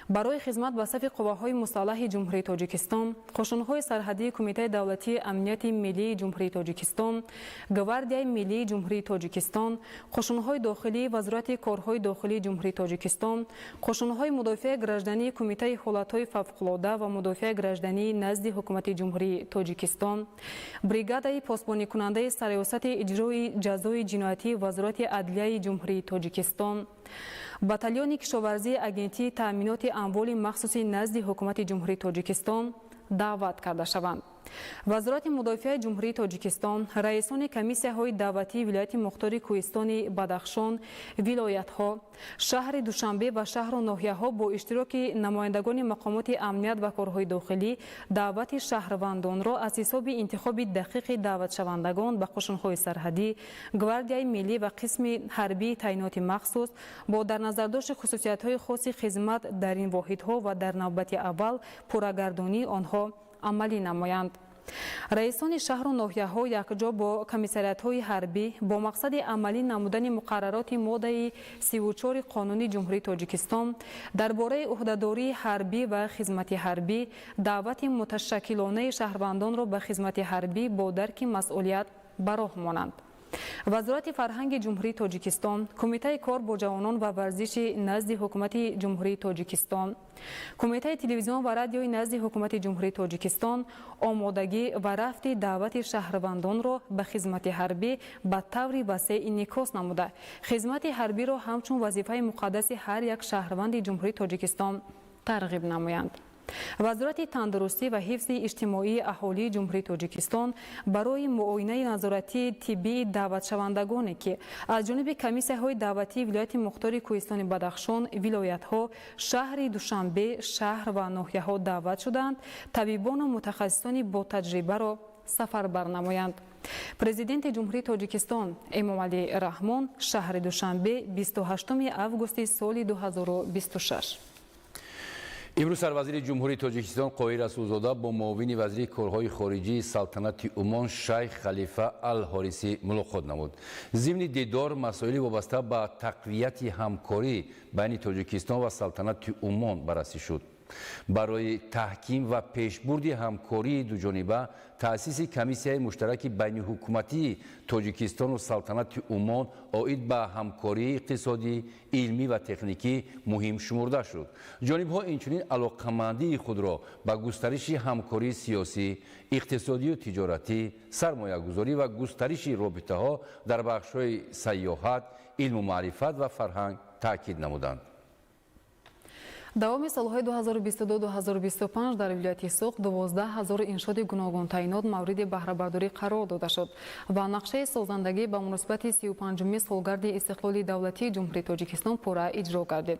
барои хизмат ба сафи қувваҳои мусаллаҳи Ҷумҳурии Тоҷикистон, қӯшунҳои сарҳадии Кумитаи давлатии амнияти миллии Ҷумҳурии Тоҷикистон, Гвардияи миллии Ҷумҳурии Тоҷикистон, қӯшунҳои дохилии Вазорати корҳои дохилии Ҷумҳурии Тоҷикистон, қӯшунҳои мудофиаи граждании Кумитаи ҳолатҳои фавқулода ва мудофиаи граждании назди Ҳукумати Ҷумҳурии Тоҷикистон, бригадаи посбоникунандаи сарриёсати иҷрои ҷазои ҷиноятии Вазорати адлияи Ҷумҳурии Тоҷикистон, батальони кишоварзии Агентии таъминоти амволи махсуси назди Ҳукумати Ҷумҳурии Тоҷикистон даъват карда шаванд. Вазорати мудофиаи Ҷумҳурии Тоҷикистон, раисони комиссияҳои даъватии вилояти мухтори Кӯҳистони Бадахшон, вилоятҳо, шаҳри Душанбе ва шаҳру ноҳияҳо бо иштироки намояндагони мақомоти амният ва корҳои дохилӣ даъвати шаҳрвандонро аз ҳисоби интихоби дақиқи даъватшавандагон ба қӯшунҳои сарҳадӣ, Гвардияи миллӣ ва қисми ҳарбии таъиноти махсус бо дар назардошти хусусиятҳои хоси хизмат дар ин воҳидҳо ва дар навбати аввал пуррагардонии онҳо амалӣ намоянд. Раисони шаҳру ноҳияҳо якҷо бо комиссариятҳои ҳарбӣ бо мақсади амалӣ намудани муқаррароти моддаи 34 Қонуни Ҷумҳурии Тоҷикистон дар бораи ӯҳдадории ҳарбӣ ва хизмати ҳарбӣ даъвати муташаккилонаи шаҳрвандонро ба хизмати ҳарбӣ бо дарки масъулият ба роҳ монанд. Вазорати фарҳанги Ҷумҳурии Тоҷикистон, Кумитаи кор бо ҷавонон ва варзиши назди Ҳукумати Ҷумҳурии Тоҷикистон, Кумитаи телевизион ва радиои назди Ҳукумати Ҷумҳурии Тоҷикистон омодагӣ ва рафти даъвати шаҳрвандонро ба хизмати ҳарбӣ ба таври васеъ инъикос намуда, хизмати ҳарбиро ҳамчун вазифаи муқаддаси ҳар як шаҳрванди Ҷумҳурии Тоҷикистон тарғиб намоянд. Вазорати тандурустӣ ва ҳифзи иҷтимоии аҳолии Ҷумҳурии Тоҷикистон барои муоинаи назоратии тиббии даъватшавандагоне, ки аз ҷониби комиссияҳои даъватии вилояти мухтори Кӯҳистони Бадахшон, вилоятҳо, шаҳри Душанбе, шаҳр ва ноҳияҳо даъват шудаанд, табибону мутахассисони ботаҷрибаро сафарбар намоянд. Президенти Ҷумҳурии Тоҷикистон Эмомалӣ Раҳмон, шаҳри Душанбе, 28 августи соли 2026. Имрӯз сарвазири Ҷумҳурии Тоҷикистон Қоҳир Расулзода бо муовини вазири корҳои хориҷии Салтанати Умон Шайх Халифа Ал-Ҳорисӣ мулоқот намуд. Зимни дидор масоили вобаста ба тақвияти ҳамкорӣ байни Тоҷикистон ва Салтанати Умон баррасӣ шуд. Барои таҳким ва пешбурди ҳамкории дуҷониба таъсиси комиссияи муштараки байниҳукуматии Тоҷикистону Салтанати Умон оид ба ҳамкории иқтисодӣ, илмӣ ва техникӣ муҳим шумурда шуд. Ҷонибҳо инчунин алоқамандии худро ба густариши ҳамкории сиёсӣ, иқтисодию тиҷоратӣ, сармоягузорӣ ва густариши робитаҳо дар бахшҳои сайёҳат, илму маърифат ва фарҳанг таъкид намуданд. Давоми солҳои 2022-2025 дар вилояти Суғд 12 ҳазор иншооти гуногунтаъинот мавриди баҳрабардорӣ қарор дода шуд ва нақшаи созандагӣ ба муносибати 35-уми солгарди истиқлоли давлатии Ҷумҳурии Тоҷикистон пурра иҷро гардид.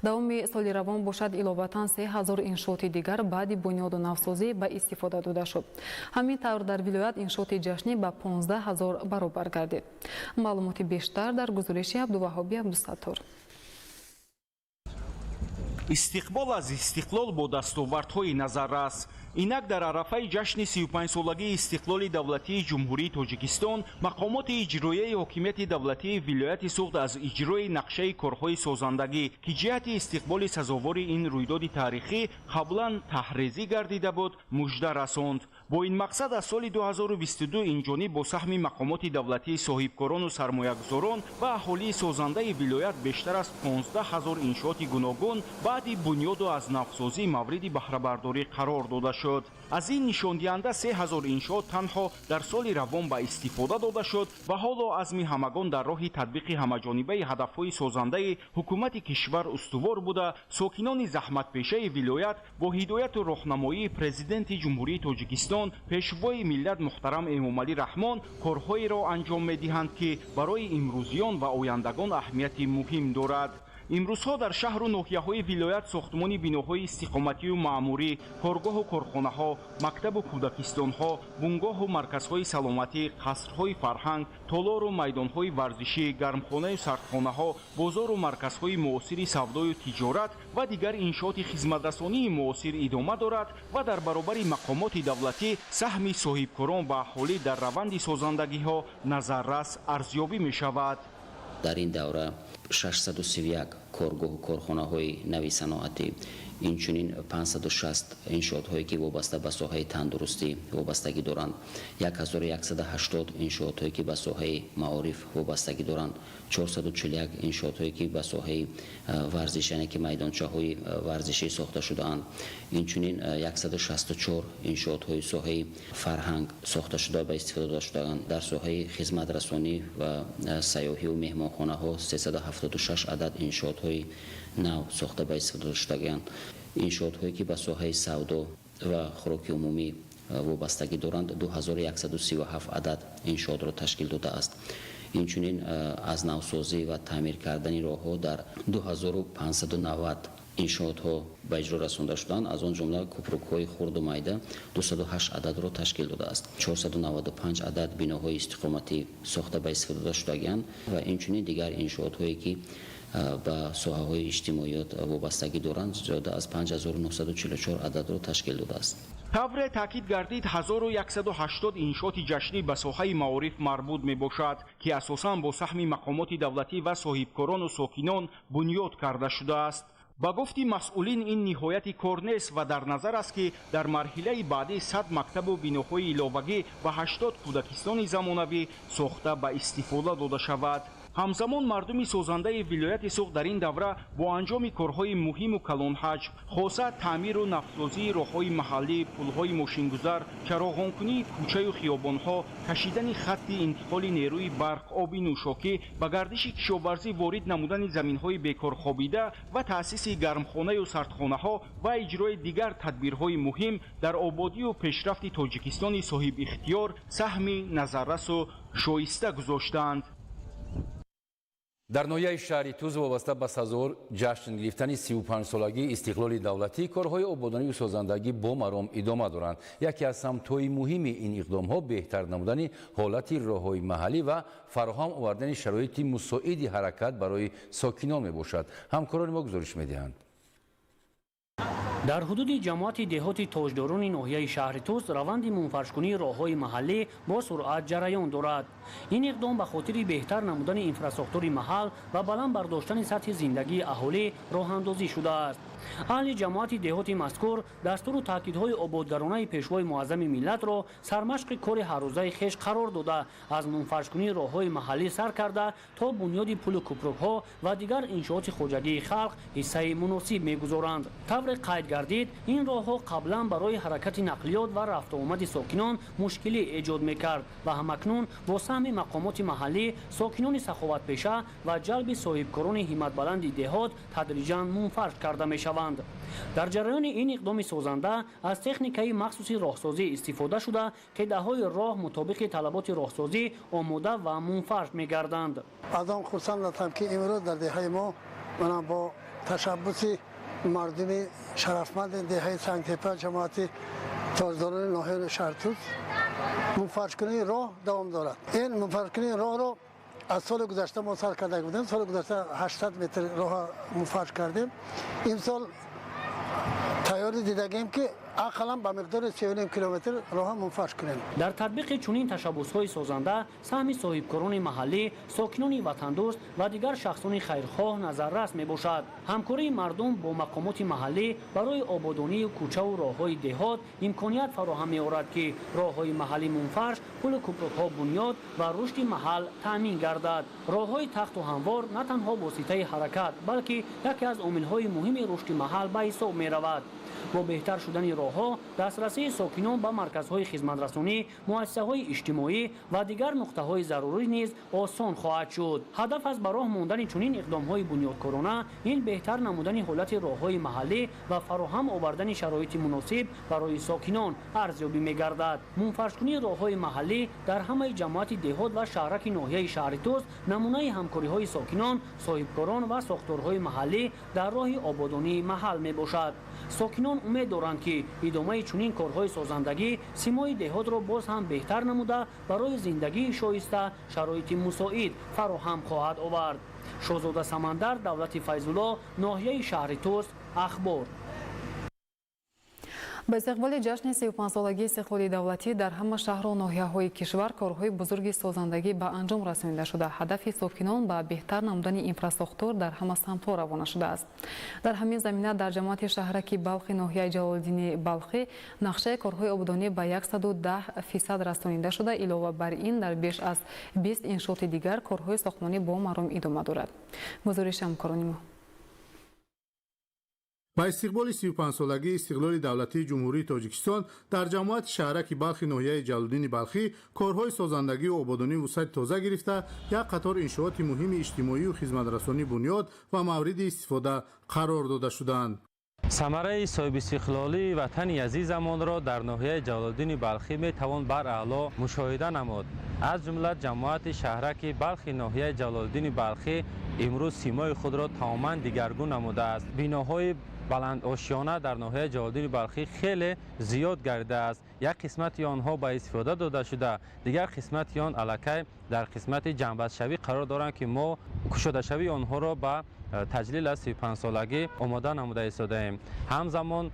Давоми соли равон бошад иловатан 3 ҳазор иншооти дигар баъди бунёду навсозӣ ба истифода дода шуд. Ҳамин тавр дар вилоят иншооти ҷашнӣ ба 15 ҳазор баробар гардид. Маълумоти бештар дар гузориши Абдуваҳоби Абдусаттор. Истиқбол аз истиқлол бо дастовардҳои назаррас. Инак дар арафаи ҷашни 35-солагии истиқлоли давлатии Ҷумҳурии Тоҷикистон мақомоти иҷроияи ҳокимияти давлатии вилояти Суғд аз иҷрои нақшаи корҳои созандагӣ, ки ҷиҳати истиқболи сазовори ин рӯйдоди таърихӣ қаблан таҳрезӣ гардида буд, мужда расонд. Бо ин мақсад аз соли 2022 инҷониб бо саҳми мақомоти давлатии соҳибкорону сармоягузорон ва аҳолии созандаи вилоят бештар аз 15 ҳазор иншооти гуногун баъди бунёду аз навсозӣ мавриди баҳрабардорӣ қарор дода шуд. Аз ин нишондиҳанда 3 ҳазор иншоот танҳо дар соли равон ба истифода дода шуд ва ҳоло азми ҳамагон дар роҳи татбиқи ҳамаҷонибаи ҳадафҳои созандаи ҳукумати кишвар устувор буда, сокинони заҳматпешаи вилоят бо ҳидояту роҳнамоии Президенти Ҷумҳурии Тоҷикистон, Пешвои миллат муҳтарам Эмомалӣ Раҳмон корҳоеро анҷом медиҳанд, ки барои имрӯзиён ва ояндагон аҳамияти муҳим дорад. Имрӯзҳо дар шаҳру ноҳияҳои вилоят сохтмони биноҳои истиқоматию маъмурӣ, коргоҳу корхонаҳо, мактабу кӯдакистонҳо, бунгоҳу марказҳои саломатӣ, қасрҳои фарҳанг, толору майдонҳои варзишӣ, гармхонаю сардхонаҳо, бозору марказҳои муосири савдою тиҷорат ва дигар иншооти хизматрасонии муосир идома дорад ва дар баробари мақомоти давлатӣ саҳми соҳибкорон ва аҳолӣ дар раванди созандагиҳо назаррас арзёбӣ мешавад. Дар ин давра 631 коргоҳу корхонаҳои нави саноатӣ, инчунин 560 иншоотҳое ки вобаста ба соҳаи тандурустӣ вобастагӣ доранд, 1180 иншоотҳое ки ба соҳаи маориф вобастагӣ доранд, 441 иншоотҳое ки ба соҳаи варзиш, яъне ки майдончаҳои варзишӣ сохта шудаанд, инчунин 164 иншоотҳои соҳаи фарҳанг сохта шуда ба истифода дода шудаанд. Дар соҳаи хизматрасонӣ ва сайёҳиву меҳмонхонаҳо 376 адад иншоотҳои нав сохта ба истифода дода шудагианд. Иншоотҳое ки ба соҳаи савдо ва хӯроки умумӣ вобастагӣ доранд, 2137 адад иншоотро ташкил додааст. Инчунин аз навсозӣ ва таъмир кардани роҳҳо дар 2590 иншоотҳо ба иҷро расонда шуданд, аз он ҷумла кӯпрукҳои хурду майда 208 ададро ташкил додааст. 495 адад биноҳои истиқоматӣ сохта ба истифода дода шудагианд ва инчунин дигар иншоотҳое ки ба соҳаҳои иҷтимоиёт вобастагӣ доранд, зиёда аз 5944 ададро ташкил додааст. Тавре таъкид гардид, 1180 иншооти ҷашнӣ ба соҳаи маориф марбут мебошад, ки асосан бо саҳми мақомоти давлатӣ ва соҳибкорону сокинон бунёд карда шудааст. Ба гуфти масъулин, ин ниҳояти кор нест ва дар назар аст, ки дар марҳилаи баъдӣ 100 мактабу биноҳои иловагӣ ва 80 кӯдакистони замонавӣ сохта ба истифода дода шавад. Ҳамзамон мардуми созандаи вилояти Суғд дар ин давра бо анҷоми корҳои муҳиму калонҳаҷм, хоса таъмиру нафтсозии роҳҳои маҳаллӣ, пулҳои мошингузар, чароғонкунии кӯчаю хиёбонҳо, кашидани хатти интиқоли нерӯи барқ, оби нӯшокӣ, ба гардиши кишоварзӣ ворид намудани заминҳои бекорхобида ва таъсиси гармхонаю сардхонаҳо ва иҷрои дигар тадбирҳои муҳим дар ободию пешрафти Тоҷикистони соҳибихтиёр саҳми назаррасу шоиста гузоштаанд. Дар ноҳияи шаҳри Туз вобаста ба сазовор ҷашн гирифтани 35-солагии истиқлоли давлатӣ корҳои ободонию созандагӣ бо маром идома доранд. Яке аз самтҳои муҳими ин иқдомҳо беҳтар намудани ҳолати роҳҳои маҳаллӣ ва фароҳам овардани шароити мусоиди ҳаракат барои сокинон мебошад. Ҳамкорони мо гузориш медиҳанд. Дар ҳудуди ҷамоати деҳоти Тоҷдорони ноҳияи шаҳри Туз раванди мунфаршкунии роҳҳои маҳаллӣ бо суръат ҷараён дорад. Ин иқдом ба хотири беҳтар намудани инфрасохтори маҳал ва баланд бардоштани сатҳи зиндагии аҳолӣ роҳандозӣ шудааст. Аҳли ҷамоати деҳоти мазкур дастуру таъкидҳои ободгаронаи пешвои муаззами миллатро сармашқи кори ҳаррӯзаи хеш қарор дода, аз мунфаршкунии роҳҳои маҳаллӣ сар карда то бунёди пулу кӯпрукҳо ва дигар иншооти хоҷагии халқ ҳиссаи муносиб мегузоранд. Тавре қайд гардид, ин роҳҳо қаблан барои ҳаракати нақлиёт ва рафтуомади сокинон мушкилӣ эҷод мекард ва ҳамакнун бо саҳми мақомоти маҳаллӣ, сокинони саховатпеша ва ҷалби соҳибкорони ҳимматбаланди деҳот тадриҷан мунфарш карда мешаванд. Дар ҷараёни ин иқдоми созанда аз техникаи махсуси роҳсозӣ истифода шуда, қитъаҳои роҳ мутобиқи талаботи роҳсозӣ омода ва мунфарш мегарданд. Аз он хурсанд ҳастам, ки имрӯз дар деҳаи мо манам бо ташаббуси мардуми шарафманди деҳаи Сангтепа, ҷамоати Тоҷдорони ноҳияи шаҳри Туз мунфаршкунии роҳ давом дорад. Ин мунфаршкунии роҳро аз соли гузашта мо сар карда будем. Соли гузашта 800 метр роҳ мунфарш кардем. Имсол тайёрӣ дидагем, ки ақаллан ба миқдори 3,5 километр роҳ мунфарш кунем. Дар татбиқи чунин ташаббусҳои созанда саҳми соҳибкорони маҳаллӣ, сокинони ватандӯст ва дигар шахсони хайрхоҳ назаррас мебошад. Ҳамкории мардум бо мақомоти маҳаллӣ барои ободонии кӯчаву роҳҳои деҳот имконият фароҳам меорад, ки роҳҳои маҳаллӣ мунфарш, пулу кӯпрукҳо бунёд ва рушди маҳал таъмин гардад. Роҳҳои тахту ҳамвор на танҳо воситаи ҳаракат, балки яке аз омилҳои муҳими рушди маҳал ба ҳисоб меравад. Бо беҳтар шудани роҳҳо дастрасии сокинон ба марказҳои хизматрасонӣ, муассисаҳои иҷтимоӣ ва дигар нуқтаҳои зарурӣ низ осон хоҳад шуд. Ҳадаф аз ба роҳ мондани чунин иқдомҳои бунёдкорона ин беҳтар намудани ҳолати роҳҳои маҳаллӣ ва фароҳам овардани шароити муносиб барои сокинон арзёбӣ мегардад. Мунфаршкунии роҳҳои маҳаллӣ дар ҳамаи ҷамоати деҳот ва шаҳраки ноҳияи шаҳри Тӯс намунаи ҳамкориҳои сокинон, соҳибкорон ва сохторҳои маҳаллӣ дар роҳи ободонии маҳал мебошад. Сокинон умед доранд, ки идомаи чунин корҳои созандагӣ симои деҳотро боз ҳам беҳтар намуда барои зиндагии шоиста шароити мусоид фароҳам хоҳад овард. Шоҳзода Самандар, Давлати Файзулло, ноҳияи шаҳри Тӯс, Ахбор. Ба истиқболи ҷашни 35-солагии истиқлоли давлатӣ дар ҳама шаҳру ноҳияҳои кишвар корҳои бузурги созандагӣ ба анҷом расонида шуда, ҳадафи сокинон ба беҳтар намудани инфрасохтор дар ҳама самтҳо равона шудааст. Дар ҳамин замина дар ҷамоати шаҳраки Балхи ноҳияи Ҷалолиддини Балхӣ нақшаи корҳои ободонӣ ба 110% расонида шуда, илова бар ин дар беш аз 20 иншооти дигар корҳои сохтмонӣ бо маром идома дорад. Гузориши ҳамкорони мо. Ба истиқболи 35-солагии истиқлоли давлатии Ҷумҳурии Тоҷикистон дар ҷамоати шаҳраки Балхи ноҳияи Ҷалолиддини Балхӣ корҳои созандагию ободонӣ вусъати тоза гирифта, як қатор иншооти муҳими иҷтимоию хизматрасонӣ бунёд ва мавриди истифода қарор дода шуданд. Самараи соҳибистиқлолии ватани азизамонро дар ноҳияи Ҷалолиддини Балхӣ метавон бараъло мушоҳида намуд. Аз ҷумла ҷамоати шаҳраки Балхи ноҳияи Ҷалолиддини Балхӣ имрӯз симои худро тамоман дигаргун намудааст. Биноҳои баландошёна дар ноҳияи Ҷалолиддини Балхӣ хеле зиёд гардидааст. Як қисмати онҳо ба истифода дода шуда, дигар қисмати он аллакай дар қисмати ҷамъбастшавӣ қарор доранд, ки мо кушодашавии онҳоро ба таҷлил аз 35-солагӣ омода намуда истодаем. Ҳамзамон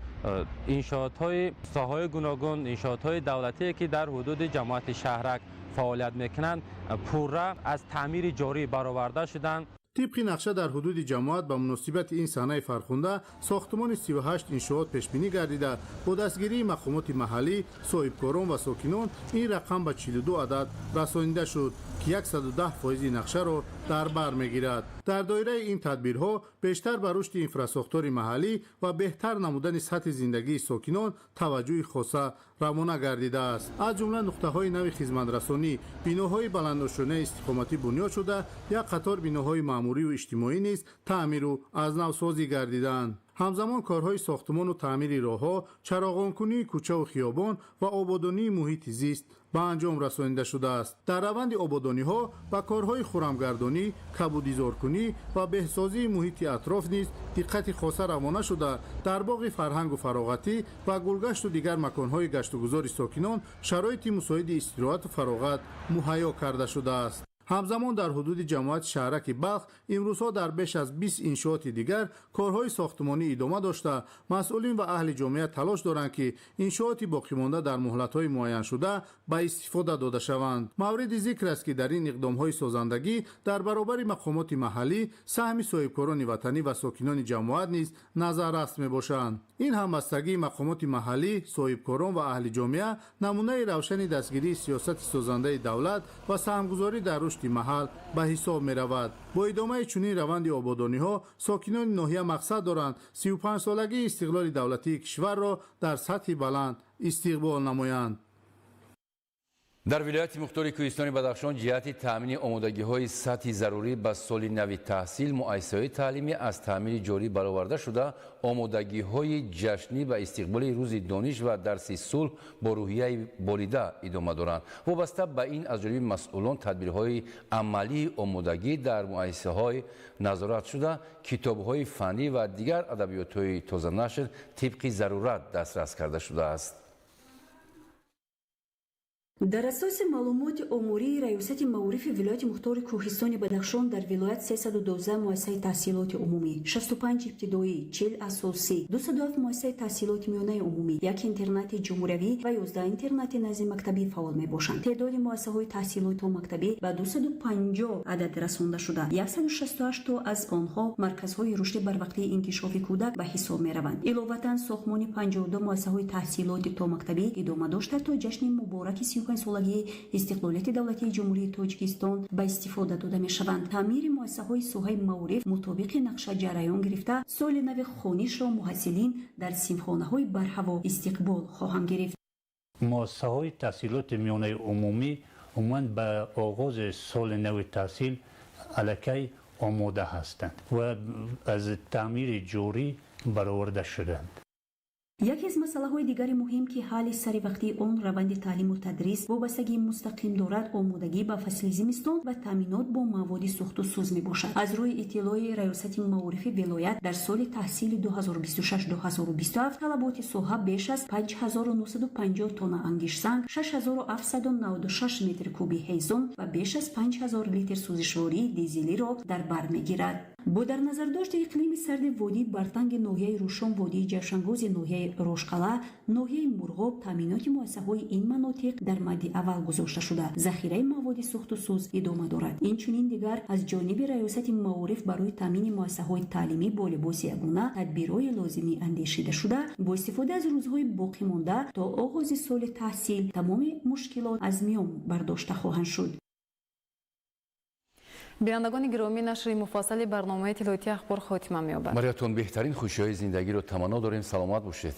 иншоотҳои соҳаҳои гуногун, иншоотҳои давлатие, ки дар ҳудуди ҷамоати шаҳрак фаъолият мекунанд, пурра аз таъмири ҷорӣ бароварда шуданд. Тибқи нақша дар ҳудуди ҷамоат ба муносибати ин саҳнаи фархунда сохтмони 38 иншоот пешбинӣ гардида, бо дастгирии мақомоти маҳаллӣ, соҳибкорон ва сокинон ин рақам ба 42 адад расонида шуд, ки 110% нақшаро дар бар мегирад. Дар доираи ин тадбирҳо бештар ба рушди инфрасохтори маҳаллӣ ва беҳтар намудани сатҳи зиндагии сокинон таваҷҷӯҳи хоса равона гардидааст. Аз ҷумла нуқтаҳои нави хизматрасонӣ, биноҳои баландошёнаи истиқоматӣ бунёд шуда, як қатор биноҳои маъмурию иҷтимоӣ низ таъмиру аз навсозӣ гардиданд. Ҳамзамон корҳои сохтмону таъмири роҳҳо, чароғонкунии кӯчаву хиёбон ва ободонии муҳити зист ба анҷом расонида шудааст. Дар раванди ободониҳо ба корҳои хурамгардонӣ, кабудизоркунӣ ва беҳсозии муҳити атроф низ диққати хоса равона шуда, дар боғи фарҳангу фароғатӣ ва гулгашту дигар маконҳои гаштугузори сокинон шароити мусоиди истироҳату фароғат муҳайё карда шудааст. Ҳамзамон дар ҳудуди ҷамоати шаҳраки Балх имрӯзҳо дар беш аз 20 иншооти дигар корҳои сохтмонӣ идома дошта, масъулин ва аҳли ҷомеа талош доранд, ки иншооти боқимонда дар муҳлатҳои муайяншуда ба истифода дода шаванд. Мавриди зикр аст, ки дар ин иқдомҳои созандагӣ дар баробари мақомоти маҳаллӣ саҳми соҳибкорони ватанӣ ва сокинони ҷамоат низ назарраст мебошанд. Ин ҳамбастагии мақомоти маҳаллӣ, соҳибкорон ва аҳли ҷомеа намунаи равшани дастгирии сиёсати созандаи давлат ва саҳмгузорӣ дар рушди маҳал ба ҳисоб меравад. Бо идомаи чунин раванди ободониҳо сокинони ноҳия мақсад доранд 35-солагии истиқлоли давлатии кишварро дар сатҳи баланд истиқбол намоянд. Дар вилояти мухтори Кӯҳистони Бадахшон ҷиҳати таъмини омодагиҳои сатҳи зарурӣ ба соли нави таҳсил муассисаҳои таълимӣ аз таъмири ҷорӣ бароварда шуда, омодагиҳои ҷашнӣ ба истиқболи рӯзи дониш ва дарси сулҳ бо рӯҳияи болида идома доранд. Вобаста ба ин аз ҷониби масъулон тадбирҳои амалии омодагӣ дар муассисаҳои назорат шуда, китобҳои фаннӣ ва дигар адабиётҳои тозанашр тибқи зарурат дастрас карда шудааст. Дар асоси маълумоти омории Раёсати маорифи вилояти мухтори Кӯҳистони Бадахшон дар вилоят 312 муассисаи таҳсилоти умумӣ, 65 ибтидоӣ, 40 асосӣ, 207 муассисаи таҳсилоти миёнаи умумӣ, як интернати ҷумҳуриявӣ ва 11 интернати назимактабӣ фаъол мебошанд. Теъдоди муассисаҳои таҳсилоти томактабӣ ба 250 адад расонда шуда, 168 то аз онҳо марказҳои рушди барвақтии инкишофи кӯдак ба ҳисоб мераванд. Иловатан, сохтмони 52 муассисаҳои таҳсилоти томактабӣ идома дошта, то ҷашни мубораки 35-солагии истиқлолияти давлатии Ҷумҳурии Тоҷикистон ба истифода дода мешаванд. Таъмири муассисаҳои соҳаи маориф мутобиқи нақша ҷараён гирифта, соли нави хонишро муҳассилин дар синфхонаҳои барҳаво истиқбол хоҳанд гирифт. Муассисаҳои таҳсилоти миёнаи умумӣ умуман ба оғози соли нави таҳсил аллакай омода ҳастанд ва аз таъмири ҷорӣ бароварда шуданд. Яке аз масъалаҳои дигари муҳим, ки ҳалли саривақтии он раванди таълиму тадрис вобастагии мустақим дорад, омодагӣ ба фасли зимистон ва таъминот бо маводи сӯхту сӯз мебошад. Аз рӯи иттилои Раёсати маорифи вилоят, дар соли таҳсили 2026-2027 талаботи соҳа беш аз 5950 тонна ангиштсанг, 6796 метри куби ҳезум ва беш аз 5000 литр сӯзишвории дизелиро дар бар мегирад. Бо дар назардошти иқлими сарди водии Бартанги ноҳияи Рӯшон, водии Ҷавшангози ноҳияи Рошқалъа, ноҳияи Мурғоб, таъминоти муассисаҳои ин манотиқ дар мадди аввал гузошта шуда, захираи маводи сӯхту сӯз идома дорад. Инчунин дигар аз ҷониби Раёсати маориф барои таъмини муассисаҳои таълимӣ бо либоси ягона тадбирҳои лозимӣ андешида шуда, бо истифода аз рӯзҳои боқимонда то оғози соли таҳсил тамоми мушкилот аз миён бардошта хоҳанд шуд. Бинандагони гиромӣ, нашри муфассали барномаи иттилоотии Ахбор хотима меёбад. Бароятон беҳтарин хушиҳои зиндагиро таманно дорем. Саломат бошед.